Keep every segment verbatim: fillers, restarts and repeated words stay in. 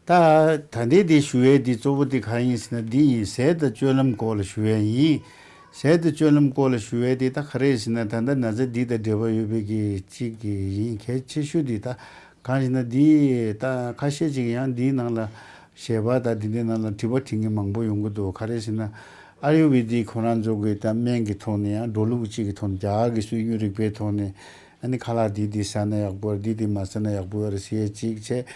ད་ད་ལྟའི་འདི་ཞུ་ཡས་འདི་གཙོ་བོ་འདི་གང་ཡིན་ཟེར་ན། འདི་ཡིན། ཟས་དང་སྤྱོད་ལམ་སྐོར་ལ་ཞུ་ཡས་ཡིན། ཟས་དང་སྤྱོད་ལམ་སྐོར་ལ་ཞུ་ཡས་འདི་ད་ག་རེ་ཟེར་ན། ད་ལྟ་ན་ཚ་འདི་དང་འབྲེལ་བ་ཡོད་པའི་གི་གཅིག་གི་ཡིན། གལ་ཆེ་ཤོས་འདི་ད་གང་ཡིན་ན། འདི་ད་ཁ་ཤས་ཅིག་ཡང་འདིའི་ནང་ལ་ཞལ་པར་དང་འདི་འདྲའི་ནང་ལ་དྲི་བ་དྲི་མཁན་མང་པོ་ཡོང་གི་འདུག་ག་རེ་ཟེར་ན། ཨ་ཡུར་ཝེ་དིག་ཁོ་རང་ཚོ་གི་ད་སྨན་གྱི་ཐོག་ནས་ཡང་འགྲོ་ལུགས་གཅིག་གི་ཐོག་ནས། རྒྱ་གར་གྱི་སྲོལ་རྒྱུན་རིག་པའི་ཐོག་ནས། ཨ་ནི་ཁ་ལག་འདི་འདི་ཟ་ན་ཡག་པོ་རེད། འདི་འདི་མ་ཟ་ན་ཡག་པོ་ཡོད་རེད་ཟེར་ཡས་གཅིག་བྱས།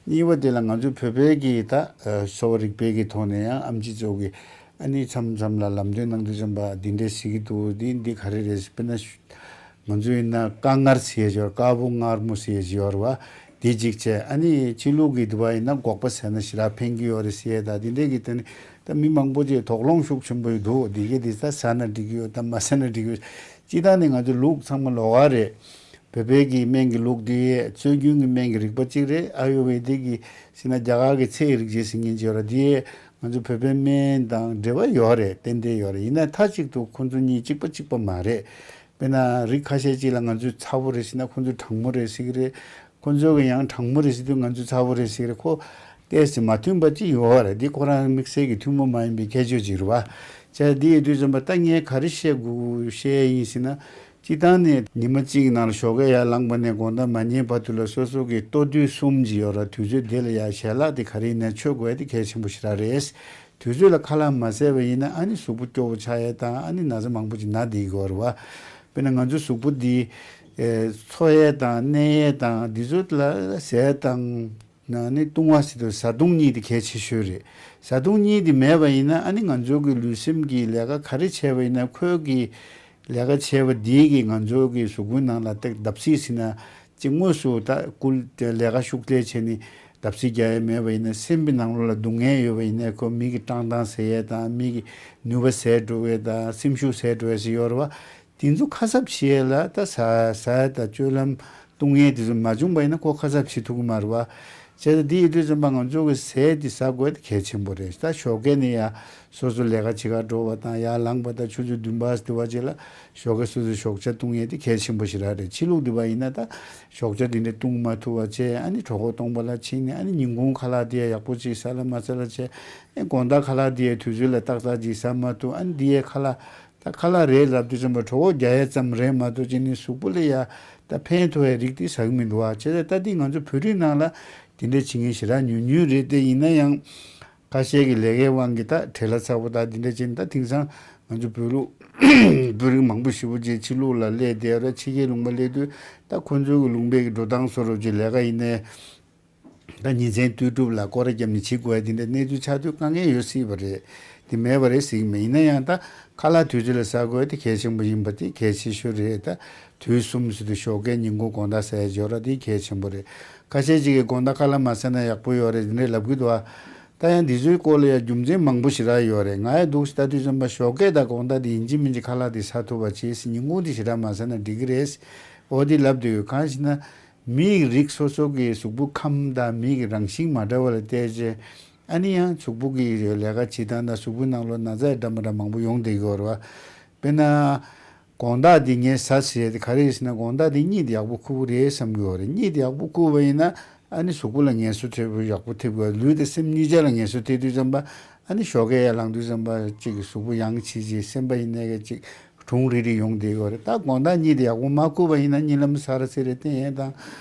གཉིས་པ་དེ་ལ་ང་ཚོ་བོད་པའི་གི་ད་ཨ་གསོ་བ་རིག་པའི་གི་ཐོག་ནས་ཡང་ཨེམ་ཆི་ཚོ་གི་ཨ་ནི་མཚམས་མཚམས་ལ་ལམ་སྟོན་གནང་དུས་ཙམ་པ་འདི་འདྲས་ཟེར་གི་འདུག་འདི་འདི་ག་རེ་རེད། དཔེར་ན་ང་ཚོ་ཡིན་ན་དཀར་མངར་ཟེར་ཡས་ཡོད་རེད། དཀར་པོ་མངར་མོ་ཟེར་ཡས་ཡོད་རེད་བ། འདི་གཅིག་བྱས། ཨ་ནི་ཕྱི་ལུགས་ཀྱི་འདི་བ་ཡིན་ན་སྒོག་པ་ཟས་ན་ཞེ་དྲག་ཕན་གི་ཡོད་རེད་ཟེར་ཡས་དང་འདི་འདྲས་གི། དེ་ནི་ད་མི་མང་པོ་ཅིག་དོགས་སློང་ཤུགས་ཆེན་པོ་ཡོད་འདུག་འདི་གི་འདི་ད་ཟ་ན་འགྲིག་གི་ཡོད་དང་མ་ཟ་ན་འགྲིག་གི་ཡོད། སྤྱིར་བཏང་ནས་ང་ཚོ་ལུགས་ཚང་མ་ལོགས་ཀ་རེད། བོད་པའི་གི་སྨན་གྱི་ལུགས་འདི་སྲོལ་རྒྱུན་གྱི་སྨན་གྱི་རིག་པ་གཅིག་རེད། ཨ་ཡུར་ཝེ་དིག་གི་ཟེར་ན་རྒྱ་གར་གྱི་ཚེ་ཡི་རིག་བྱེད་ཟེར་མཁན་ཅིག་ཡོད་རེད། འདི་ང་ཚོ་བོད་པའི་སྨན་དང་འབྲེལ་བ་ཡོད་རེད། ཏན་ཏན་ཡོད་རེད། ཡིན་ན་མཐའ་གཅིག་ཏུ་ཁོང་ཚོ་གཉིས་གཅིག་པ་གཅིག་པ་མ་རེད། དཔེར་ན་རིགས་ཁ་ཤས་ཅིག་ལ་ང་ཚོས་ཚ་པོ་རེད་ཟེར་ན་ཁོང་ཚོས་གྲང་མོ་རེད་ཟེར་གི་རེད། ཁོང་ཚོ་གི་ཡང་གྲང་མོ་རེད་ཟེར་དུས་ང་ཚོས་ཚ་པོ་རེད་ཟེར་གི་རེད། ཁོ་ཏོག་ཙམ་མ་མཐུན་པ་ཅིག་ཡོད་རེད། འདི་ཁོ་རང་དམིགས་བསལ་གྱི་ཐུན་མོང་མ་ཡིན་པའི་ཁྱད་ཆོས་ཅིག་རེད་བ། བྱས་འདི་ཡོད་དུས་ཙམ་པ་ད་ངས་ག་རེ་བཤད་དགོས་བཤད་ཡིན་ཟེར་ན། སྤྱིར་བཏང་ནས་ཉི་མ་གཅིག་གི་ནང་ལ་ཞོགས་ཀས་ཡར་ལངས་པ་ནས་དགོང་དག་མ་ཉལ་བར་དུ་ལ་སོ་སོ་གི་ལྟོ་དུས་གསུམ་ཅིག་ཡོད་རེད། དུས་ཚོད་དེ་ལ་ཡ་ཞལ་ལག་དེ་ག་རེ་ཡིན་ན་མཆོད་དགོས་ཡ་དེ་གལ་ཆེན་པོ་ཞེ་དྲག་རེད། དུས་ཚོད་ལ་ཁ་ལག་མ་བཟས་པ་ཡིན་ན་ཨ་ནི་གཟུགས་པོ་སྐྱོ་བོ་ཆགས་ཡས་དང་ཨ་ནི་ན་ཚ་མང་པོ་ཅིག་ན་བསྡད་ཀྱི་ཡོད་རེད་བ། དཔེར་ན་ང་ཚོ་གཟུགས་པོ་འདི་ཨེ་འཚོ་ཡས་དང་གནས་ཡས་དང་འདི་ཚོ་ལ་ཟས་དང་ཨ་ནི་བཏུང་བ་ཟེར་དུས་བཟའ་བཏུང་གཉིས་དེ་གལ་ཆེ་ཤོས་རེད། བཟའ་བཏུང་གཉིས་དེ་མེད་པ་ཡིན་ན་ཨ་ནི་ང་ཚོ་གི་ལུས་སེམས་ཀྱི་ལས་ཀ་ག་རེ་བྱས་པ་ཡིན་ན་ཁོའི་གི་ལས་ཀ་བྱས་པ་འདིའི་གི་ང་ཚོ་གི་གཟུགས་པོའི་ནང་ལ་ཏེ་བརྡབ་གསིག་ཟེར་ན། ཅིག་དངོས་སུ་ད་སྐུལ་ཏེ་ལས་ཀ་ཤུགས་ལས་བྱས་ནས་བརྡབ་གསིག་རྒྱག་ཡ་མེད་པ་ཡིན་ན། སེམས་པའི་ནང་ལོགས་ལ་སྡུག་བསྔལ་ཡོད་པ་ཡིན་ན་ཁོ་མི་གི་བཀྲག་མདངས་ཟད་ཡས་དང་མི་གི་ནུས་པ་ཟད་འགྲོ་ཡས་དང་སེམས་ཤུགས་ཟད་འགྲོ་ཡས་ཟེར་ཡོད་རེད་བ། དེ་ཚོ་ཁ་གསབ་བྱེད་ཡས་ལ་ད་ཟ་ཟ་ཡས་དང་སྤྱོད་ལམ་བཏུང་ཡས་དེ་ཚོ་མ་བྱུང་པ་ཡིན་ན་ཁོ་ཁ་གསབ་བྱེད་ཐུབ་ཀྱི་མ་རེད་བ། བྱས་ཙང་འདི་ཡིན་དུས་ཙམ་པ་ང་ཚོ་གི་ཟས་འདི་ཟ་དགོས་དེ་གལ་ཆེན་པོ་རེད། ད་ཞོགས་ཀས་ནས་ཡ་སོ་སོ་ལས་ཀ་བྱེད་གར་འགྲོ་བ་དང་ཡར་ལངས་པ་དང་ཆུ་ཚོད་བདུན་པ་དེ་བ་ཅིག་ལ་ཞོགས་ཀས་སོ་སོས་ཞོགས་ཇ་བཏུང་ཡས་དེ་གལ་ཆེན་པོ་ཞིག་རང་རེད། ཕྱི་ལུགས་འདི་བ་ཡིན་ན་ད་ཞོགས་ཇ་འདི་འདྲ་བཏུང་མ་ཐུབ་པ་བྱས། ཨ་ནི་གྲོད་ཁོག་སྟོང་པ་ལ་ཕྱིན་ནས་ཨ་ནི་ཉིན་གུང་ཁ་ལག་འདི་ཡ་ཡག་པོ་ཅིག་ཟ་ལ་མ་ཟ་ལ་བྱས། ཨ་ནི་དགོང་དག་ཁ་ལག་འདི་ཡ་དུས་ཚོད་ལ་ཏག་ཏག་ཅིག་ཟ་མ་ཐུབ། ཨ་ནི་འདི་ཡ་ཁ་ལག་ད་ཁ་ལག་རེད་ལབ་དུས་ཙམ་པ་གྲོད་ཁོག་རྒྱག་ཡས་ཙམ་རེད་མ་གཏོགས་ཅི་ནི་གཟུགས་པོ་ལ་ཡ་ད་ཕན་ཐོགས་ཡས་རིགས་དེ་ཟ་གི་མི་འདུག་བ། བྱས་ཙང་ད་འདི་ང་ཚོ་བོད་རིགས་ནང་ལ་དེ་འདྲ་བྱེད་མཁན་ཞེ་དྲག་ཉུང་ཉུང་རེད། དེ་ཡིན་ན་ཡང་ཁ་ཤས་ཀྱི་ལས་ཀའི་དབང་གིས་ད་བྲེལ་བ་ཚ་པོ་དང་དེ་འདྲ་བྱས་ནས། ད་དེང་སང་ང་ཚོ་བོད་ལུགས་བོད་རིགས་མང་པོ་ཞེ་པོ་ཅིག་ཕྱི་ལུགས་ལ་སླེབས་བསྡད་རེད། ཕྱི་རྒྱལ་ལུང་པ་སླེབས་དུས་ད་ཁོ་ཚོའི་གི་ལུང་པའི་གི་འགྲོ་སྟངས་བཟོ་འདྲ་ཅིག་ལས་ཀ་ཡིན་ནའི། ད་ཉིན་མཚན་དུས་དྲུག་ལ་སྐོར་ར་བརྒྱབ་ནས་བྱེད་དགོས་ཡ་དེ་འདྲ་གནས་ཚུལ་ཆགས་དུས་དཀའ་ངལ་ཡོད་སྲིད་པ་རེད། དེ་མེད་པ་རེད་ཟེར་གྱི་མེད། ཡིན་ན་ཡང་ད་ཁ་ལག་དུས་ཚོད་ལ་ཟ་དགོས་ཡ་དེ་གལ་ཆེན་པོ་ཡིན་པ་དེ་གལ་ཆེ་ཤོས་རེད། ད་དུས་གསུམ་ཟེར་དུས་ཞོགས་ཀས་ཉིན་གུང་དགོང་དག་ཟ་ཡ་སྦྱོར་བ་དེ་གལ་ཆེན་པོ་རེད། ཁ་ཤས་ཅིག་གིས་དགོང་དག་ཁ་ལག་མ་ཟ་ན་ཡག་པོ་ཡོད་རེད་དེ་འདྲས་ལབ་གི་འདུག་ཨ། ད་ཡང་འདི་ཚོའི་སྐོར་ལ་ཡང་རྒྱུ་མཚན་མང་པོ་ཞེ་དྲག་ཡོད་རེད། ང་ཡང་འདུག་ལྟ་དུས་ཙམ་པ་ཞོགས་ཀས་དང་དགོང་དག་དེ་ཡིན་གཅིག་མིན་གཅིག་ཁ་ལག་དེ་ཟ་ཐུབ་པ་བྱེད་ཟེར། ཉིན་གུང་དེ་ཞེ་དྲག་མ་ཟ་ན་འགྲིག་གི་རེད། འོ་དེ་ལབ་འདུག་གང་ཞེ་ན། མིའི་རིགས་སོ་སོ་གི་གཟུགས་པོ་ཁམས་དང་མིའི་རང་བཞིན་མ་འདྲ་བ་ལ་བལྟས་རྗེས། ཨ་ནི་ཡང་གཟུགས་པོ་གི་ལས་ཀ་བྱེད་སྟངས་དང་གཟུགས་པོའི་ནང་ལོགས་ན་ཚ་འདྲ་མི་འདྲ་མང་པོ་ཡོང་བསྡད་ཀྱི་ཡོད་རེད་བ། དཔེར་ན། དགོང་དག་འདི་ངས་ཟ་ཟེར་ཡས་དེ་ག་རེ་ཡིན་ཟེར་ན། དགོང་དག་འདི་གཉིད་ཡག་པོ་ཁུག་གི་རེད་བསམ་གྱི་ཡོད་རེད། གཉིད་ཡག་པོ་ཁུག་པ་ཡིན་ན་ཨ་ནི་གཟུགས་པོ་ལ་ངལ་གསོ་ཐེབས་ཡག་པོ་ཐེབས་དགོས། ལུས་དང་སེམས་གཉིས་ཆ་ལ་ངལ་གསོ་ཐེབས་དུས་ཙམ་པ་ཨ་ནི་ཞོགས་ཀས་ཡར་ལངས་དུས་ཙམ་པ་ཅིག་གི་གཟུགས་པོ་ཡང་ཕྱི་ཅིག་སེམས་པ་ཡིན་ནའི་གི་ཅིག་གྲུང་རིག་རིག་ཡོང་བསྡད་ཡོད་རེད། ད་དགོང་དག་གཉིད་དེ་ཡག་པོ་མ་ཁུག་པ་ཡིན་ན་གཉིད་ལམ་སར་སེ་རེ་བསྟན་ཡས་དང་།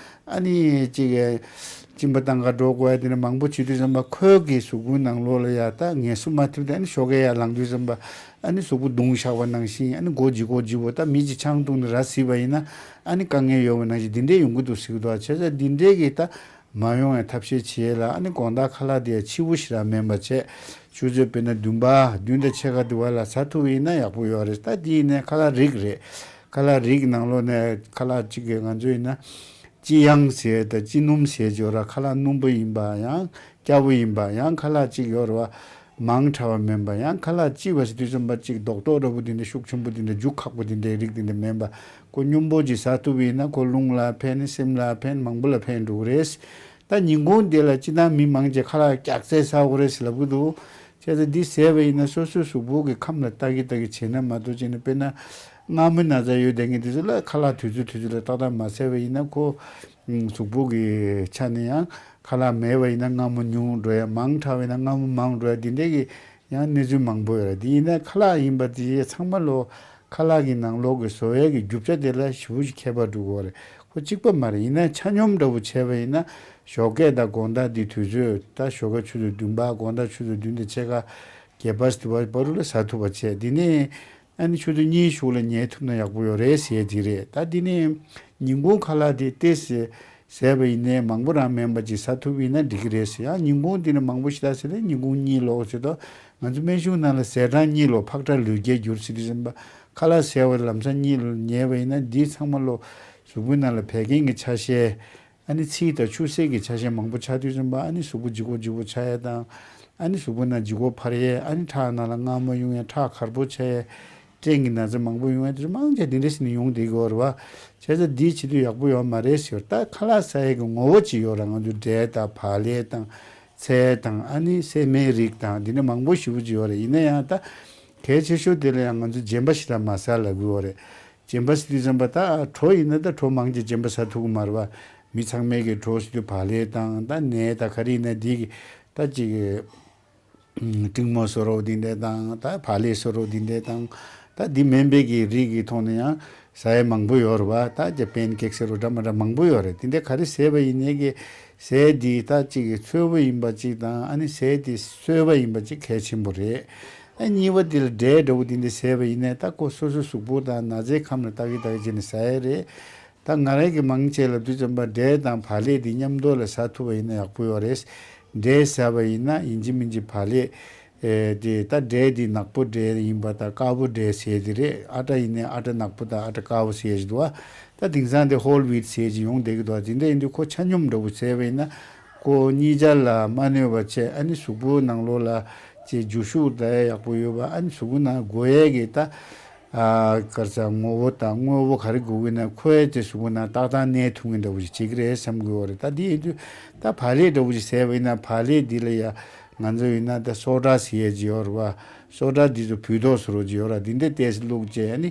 ཨ་ནི་ཅིག་གི་གཅིན་པ་བཏང་ག་འགྲོ་དགོས་ཡ་དེ་འདྲ་མང་པོ་བྱེད་དུས་ཙམ་པ་ཁོའི་གི་གཟུགས་པོའི་ནང་ལོགས་ལ་ཡ་ད་ངལ་གསོ་མ་ཐེབས་ཏེ་ཨ་ནི་ཞོགས་ཀས་ཡར་ལངས་དུས་ཙམ་པ་ཨ་ནི་གཟུགས་པོ་གདུང་བཞག་པ་ནང་བཞིན། ཨ་ནི་མགོ་ལྗིད་མགོ་ལྗིད་པོ་ད་མི་གཅིག་ཆང་བཏུང་ནས་ར་བཟི་བ་ཡིན་ན་ཨ་ནི་དཀའ་ངལ་ཡོད་པ་ནང་བཞིན་འདི་འདྲས་ཡོང་གི་འདུག་ཟེར་གི་འདུག་བྱས་ཙང་འདི་འདྲས་གི་ད་མ་ཡོང་བའི་ཐབས་ཤེས་བྱེད་ཡས་ལ་ཨ་ནི་དགོང་དག་ཁ་ལག་དེ་ཡ་ཕྱི་པོ་ཞེ་དྲག་མིན་པ་བྱས། ཆུ་ཚོད་དཔེར་ན་བདུན་པ་བདུན་དང་ཕྱེད་ཀ་དེ་བ་ལ་ཟ་ཐུབ་པ་ཡིན་ན་ཡག་པོ་ཡོད་རེད། ད་དེ་ཡིན་ནའི་ཁ་ལག་རིགས་རེད། ཁ་ལག་རིགས་ནང་ལོགས་ནས་ཁ་ལག་གཅིག་གི་ང་ཚོ་ཡིན་ན་ལྕི་ཡང་ཟེར་དང་ལྕི་སྣུམ་ཟེར་ཅིག་ཡོད་ར། ཁ་ལག་སྣུམ་པོ་ཡིན་པ་ཡང་སྐྱ་བོ་ཡིན་པ་ཡང་ཁ་ལག་གཅིག་ཡོད་ར་བ། མང་ཕྲ་བ་མིན་པ་ཡང་ཁ་ལག་ལྕི་བ་ཟེར་དུས་ཙམ་པ་གཅིག་རྡོག་རྡོག་འདྲ་པོ་དེ་འདྲ་ཤུགས་ཆེན་པོ་དེ་འདྲ་རྒྱུ་ཁག་པོ་དེ་འདྲའི་རིགས་དེ་འདྲ་མིན་པ། ཁོ་སྙོམས་པོ་ཅིག་ཟ་ཐུབ་པ་ཡིན་ན་ཁོ་རླུང་ལ་ཕན། སེམས་ལ་ཕན། མང་པོ་ལ་ཕན་འགྲོ་གི་རེད། ད་ཉིན་གུང་འདི་ལ་སྤྱིར་བཏང་མི་མང་ཆེ་ཁ་ལག་རྒྱགས་ཚད་ཟ་དགོས་རེད་ཟེར་ལབ་གི་འདུག་བྱས་ཙང་འདི་ཟས་པ་ཡིན་ན་སོ་སོའི་གཟུགས་པོ་གི་ཁམས་ལ་ལྟ་གི་ལྟ་གི་བྱས་ན་མ་གཏོགས་བྱས་ན། དཔེར་ན་མངར་མོའི་ན་ཚ་ཡོད་བསྡད་མཁན་དེ་ཚོ་ལ་ཁ་ལག་དུས་ཚོད་དུས་ཚོད་ལ་ཏག་ཏག་མ་ཟས་པ་ཡིན་ན་ཁོ་གཟུགས་པོ་གི་ཆ་ནས་ཡང་ ཁ་ལག་མེད་པ་ཡིན་ན་མངར་མོ་ཉུང་འགྲོ་ཡ། མང་དྲགས་པ་ཡིན་ན་མངར་མོ་མང་འགྲོ་ཡ། འདི་འདྲའི་གི་ཡང་གནས་ཚུལ་མང་པོ་ཡོད་རེད། དེ་ཡིན་ན་ཁ་ལག་ཡིན་པ་དེ་ཚང་མ་ལོ་ཁ་ལག་གི་ནང་ལོགས་ཀྱི་བཟོ་ཡས་ཀྱི་རྒྱུ་ཆ་དེ་ལ་ཞེ་པོ་ཅིག་ཁྱད་པར་འགྲོ་གི་ཡོད་རེད། ཁོ་གཅིག་པ་མ་རེད། ཡིན་ན་ཆ་སྙོམས་འདྲ་པོ་བྱས་པ་ཡིན་ན་ཞོགས་ཀས་དང་དགོང་དག་འདི་དུས་ཚོད་ད་ཞོགས་ཀ་ཆུ་ཚོད་བདུན་པ་དགོང་དག་ཆུ་ཚོད་བདུན་དང་ཕྱེད་ཀ་བརྒྱད་པ་དེ་བར་བར་དུ་ལ་ཟ་ཐུབ་པ་བྱས། འདི་ནས་ཨ་ནི་ཆུ་ཚོད་གཉིས་གཞུག་ལ་ཉལ་ཐུབ་ན་ཡག་པོ་ཡོད་རེད་ཟེར་དེ་རེད། ད་འདི་ནས་ཉིན་གུང་ཁ་ལག་དེ་ཏོག་ཙམ་ཟས་པ་ཡིན་ནའི་མང་པོ་རང་མིན་པ་ཅིག་ཟ་ཐུབ་ཡིན་ན་འགྲིག་གི་རེད་ཟེར། ཡང་ཉིན་གུང་འདི་ནས་མང་པོ་ཞེ་དྲག་ཟས་ན་ཉིན་གུང་གཉིད་ལོག་ཟེར་དུས་ང་ཚོ་སྨན་གཞུང་ནང་ལ་ཟས་གྲངས་གཉིས་ལོག་ཕག་ཁྲག་ལུས་རྒྱས་འགྱུར་ཟེར་དུས་ཙམ་པ་ཁ་ལག་ཟས་པ་ལམ་སང་གཉིད་ལོག་ཉལ་བ་ཡིན་ན་འདི་ཚང་མ་ལོ་གཟུགས་པོའི་ནང་ལ་བད་ཀན་གྱི་ཆ་ཤས། ཨ་ནི་ཚིལ་དང་ཆུ་སེར་གྱི་ཆ་ཤས་མང་པོ་ཆགས་དུས་ཙམ་པ་ཨ་ནི་གཟུགས་པོ་ལྗིད་ཁོག་ལྗིད་པོ་ཆགས་ཡས་དང་། ཨ་ནི་གཟུགས་པོ་ནང་ལྗིད་ཁོག་འཕར་ཡས། ཨ་ནི་ཁྲག་ནང་ལ་མངར་མོ་ཡོང་ཡས། ཁྲག་དཀར་པོ་ཆགས་ཡས། སྐྲན་གྱི་ན་ཚ་མང་པོ་ཡོང་ཡས། དེ་ཚོ་མང་ཆེ་འདི་འདྲ་ཞིག་ནས་ཡོང་བསྡད་ཀྱི་ཡོད་རེད་བ། བྱས་ཙང་འདི་བྱེད་དུས་ཡག་པོ་ཡོད་མ་རེད་ཟེར། ད་ཁ་ལག་ཟ་ཡས་ཀྱི་ངོ་བོ་ཅིག་ཡོད་རེད། ང་ཚོ་འབྲས་དང་བག་ལེབ་དང་ཚལ་དང་ཨ་ནི་སྲན་མའི་རིགས་དང་འདི་འདྲ་མང་པོ་ཞེ་པོ་ཅིག་ཡོད་རེད། ཡིན་ན་ཡང་ད་གལ་ཆེ་ཤོས་དེ་ལ་ཡང་ང་ཚོ་རྗེན་པ་ཞེ་དྲག་མ་ཟ་ལབ་ཀྱི་ཡོད་རེད། རྗེན་པ་ཟེར་དུས་ཙམ་པ་ད་གྲོ་ཡིན་ན་ད་གྲོ་མང་ཆེ་རྗེན་པ་ཟ་ཐུབ་ཀྱི་མ་རེད་བ། མི་ཚང་མས་ཀྱི་གྲོ་ཟེར་དུས་བག་ལེབ་དང་ད་ནས་ད་ག་རེ་ཡིན་ན་འདི་གི་ད་ཅིག་ཨུམ། ཀྲིང་མོ་བཟོ་རོགས་འདི་འདྲས་དང་ད་བག་ལེབ་བཟོ་རོགས་འདི་འདྲས་དང་། ད་འདི་མིན་པའི་གི་རིགས་ཀྱི་ཐོག་ནས་ཡང་ཟ་ཡས་མང་པོ་ཡོད་རེད་བ། ད་ཀྱི་པན་ཀེག་ཟེར་རོགས་འདྲ་མ་འདྲ་མང་པོ་ཡོད་རེད། འདི་འདྲས་ག་རེ་ཟས་པ་ཡིན་ནའི་གི་ཟས་འདི་ད་ཅིག་གི་འཚོས་པ་ཡིན་པ་ཅིག་དང་ཨ་ནི་ཟས་འདི་སོས་པ་ཡིན་པ་ཅིག་གལ་ཆེན་པོ་རེད། ཨ་གཉིས་པ་འདི་ལ་འབྲས་འདྲ་པོ་འདི་འདྲས་ཟས་པ་ཡིན་ནའི་ད་ཁོ་སོ་སོ་གཟུགས་པོ་དང་ན་ཚའི་ཁམས་ལ་ལྟ་གི་ལྟ་གི་བྱས་ནས་ཟ་ཡས་རེད། ད་ང་རང་གི་མང་ཆེ་ལབ་དུས་ཙམ་པ་འབྲས་དང་བག་ལེབ་འདི་མཉམ་དུ་ལ་ཟ་ཐུབ་པ་ཡིན་ན་ཡག་པོ་ཡོད་རེད། འབྲས་ཟ་བ་ཡིན་ན་ཡིན་གཅིག་མིན་གཅིག་བག་ལེབ། ཨེ་དེ་ད་འབྲས་འདི་ནག་པོ་འབྲས་ཡིན་པ་དང་དཀར་པོ་འབྲས་ཟེར་དེ་རེད། ཨ་ཊ་ཡིན་ནའི་ཨ་ཊ་ནག་པོ་དང་ཨ་ཊ་དཀར་པོ་ཟེར་གྱི་འདུག་བ། ད་དེང་སང་དེ་ཧོལ་ཝིཊ་ཟེར་གྱི་ཡོང་བསྡད་ཀྱི་འདུག་བ། དེ་འདྲ་ཡིན་དུས་ཁོ་ཆ་སྙོམས་འདྲ་པོ་ཟས་པ་ཡིན་ན་ཁོ་གཉིས་ཆ་ལ་མ་གནོད་པ་བྱས། ཨ་ནི་གཟུགས་པོའི་ནང་ལོགས་ལ་ཅིག་འཇུ་ཤུགས་ད་ཡག་པོ་ཡོད་པ། ཨ་ནི་གཟུགས་པོ་ནང་དགོས་ཡས་ཀྱི་ད་ཨ་ག་རེ་ཟ་ངོ་བོ་དང་དངོས་པོ་ག་རེ་དགོས་ཀྱི་ན་ཁོའི་དེ་གཟུགས་པོ་ནང་ཏག་ཏག་གནས་ཐུབ་མཁན་འདྲ་པོ་ཞིག་བྱེད་ཀྱི་རེད་བསམ་གྱི་ཡོད་རེད། ད་འདི་ཡིན་དུས་ད་བག་ལེབ་འདྲ་པོ་ཞིག་ཟས་པ་ཡིན་ན་བག་ལེབ་འདི་ལ་ཡ་ང་ཚོ་ཡིན་ན་ད་སོ་ཌ་ཟེར་ཡས་ཅིག་ཡོད་རེད་བ། སོ་ཌ་འདི་ཚོ་བུལ་ཏོག་བཟོ་རོགས་ཅིག་ཡོད་ར། འདི་འདྲ་ཏོག་ཙམ་བླུགས་བྱས་ཨ་ནི་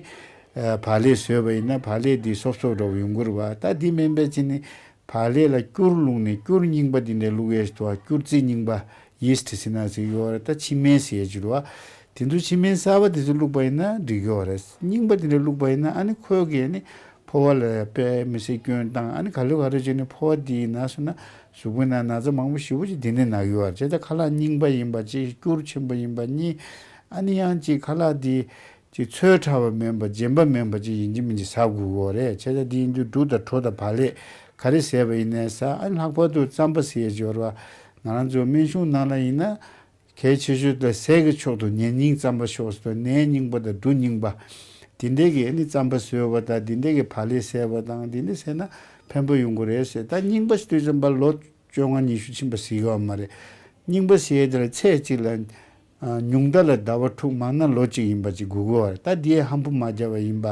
ཨ་བག་ལེབ་བཟོས་པ་ཡིན་ན་བག་ལེབ་འདི་སོབ་སོབ་འདྲ་པོ་ཡོང་གི་རེད་བ། ད་འདི་མིན་པའི་ཕྱིར་ནི་བག་ལེབ་ལ་སྐྱུར་བླུགས་ནས་སྐྱུར་རྙིང་པ་འདི་འདྲ་བླུགས་ཡས་ཞིག་འདུག་བ། སྐྱུར་རྩི་རྙིང་པ། ཡིས་ཊི་ཟེར་ན་ཟེར་གྱི་ཡོད་རེད། ད་ཕྱེ་སྨན་ཟེར་ཡས་ཅིག་འདུག་བ། དེ་ཚོ་ཕྱེ་སྨན་གསར་པ་དེ་ཚོ་བླུགས་པ་ཡིན་ན་འགྲིག་གི་ཡོད་རེད། རྙིང་པ་དེ་འདྲ་བླུགས་པ་ཡིན་ན་ཨ་ནི་ཁོའི་གི་ཨ་ནི་ཕོ་བ་ལ་དཔེ་མི་སྲིད་སྐྱོན་བཏང་། ཨ་ནི་ག་ལེ་ག་ལེ་བྱས་ནས་ཕོ་བ་དེ་ན་སོང་ན་གཟུགས་པོའི་ནང་ན་ཚ་མང་པོ་ཞེ་པོ་ཅིག་དེ་ནས་ན་གི་ཡོད་རེད། བྱས་ཙང་ཁ་ལག་རྙིང་པ་ཡིན་པ་གཅིག་སྐྱུར་ཆེན་པོ་ཡིན་པ་གཉིས། ཨ་ནི་ཡང་གཅིག་ཁ་ལག་དེ་ཅིག་འཚོས་དྲགས་པ་མིན་པ་རྗེན་པ་མིན་པ་ཅིག་ཡིན་གཅིག་མིན་གཅིག་ཟ་དགོས་ཀྱི་ཡོད་རེད། བྱས་ཙང་དེ་ཡིན་དུས་འབྲུ་དང་གྲོ་དང་བག་ལེབ་ག་རེ་ཟས་པ་ཡིན་ནའི་ཟ། ཨ་ནི་ལྷག་པར་དུ་རྩམ་པ་ཟེར་ཡས་ཅིག་ཡོད་རེད་བ། ང་རང་ཚོ་སྨན་གཞུང་ནང་ལ་ཡིན་ན་གལ་ཆེ་ཤོས་དེ་ཟས་ཀྱི་མཆོག་ཏུ་ཉེ་རྙིང་རྩམ་པ་ཤོག་ཟེར་དུས་ནས་རྙིང་པ་དང་འབྲུ་རྙིང་པ་དེ་འདྲས་ཀྱི་ཨ་ནི་རྩམ་པ་བཟོས་པ་དང་དེ་འདྲས་ཀྱི་བག་ལེབ་ཟས་པ་དང་དེ་འདྲས་ཟས་ན་ཕན་པོ་ཡོང་གི་རེད་ཟེར། ད་རྙིང་པ་ཟེར་དུས་ཙམ་པ་ལོ་བཅོ་ལྔ་ཉི་ཤུ་ཕྱིན་པ་ཟེར་གྱི་ཡོད་མ་རེད། རྙིང་པ་ཟེར་ཡས་དེ་ལ་ཚེས་གཅིག་ལ་ཨ་ཉུང་མཐའ་ལ་ཟླ་བ་དྲུག་མང་ན་ལོ་གཅིག་ཡིན་པ་ཅིག་དགོས་ཀྱི་ཡོད་རེད། ད་འདི་ཧམ་པ་མ་བརྒྱབ་པ་ཡིན་པ།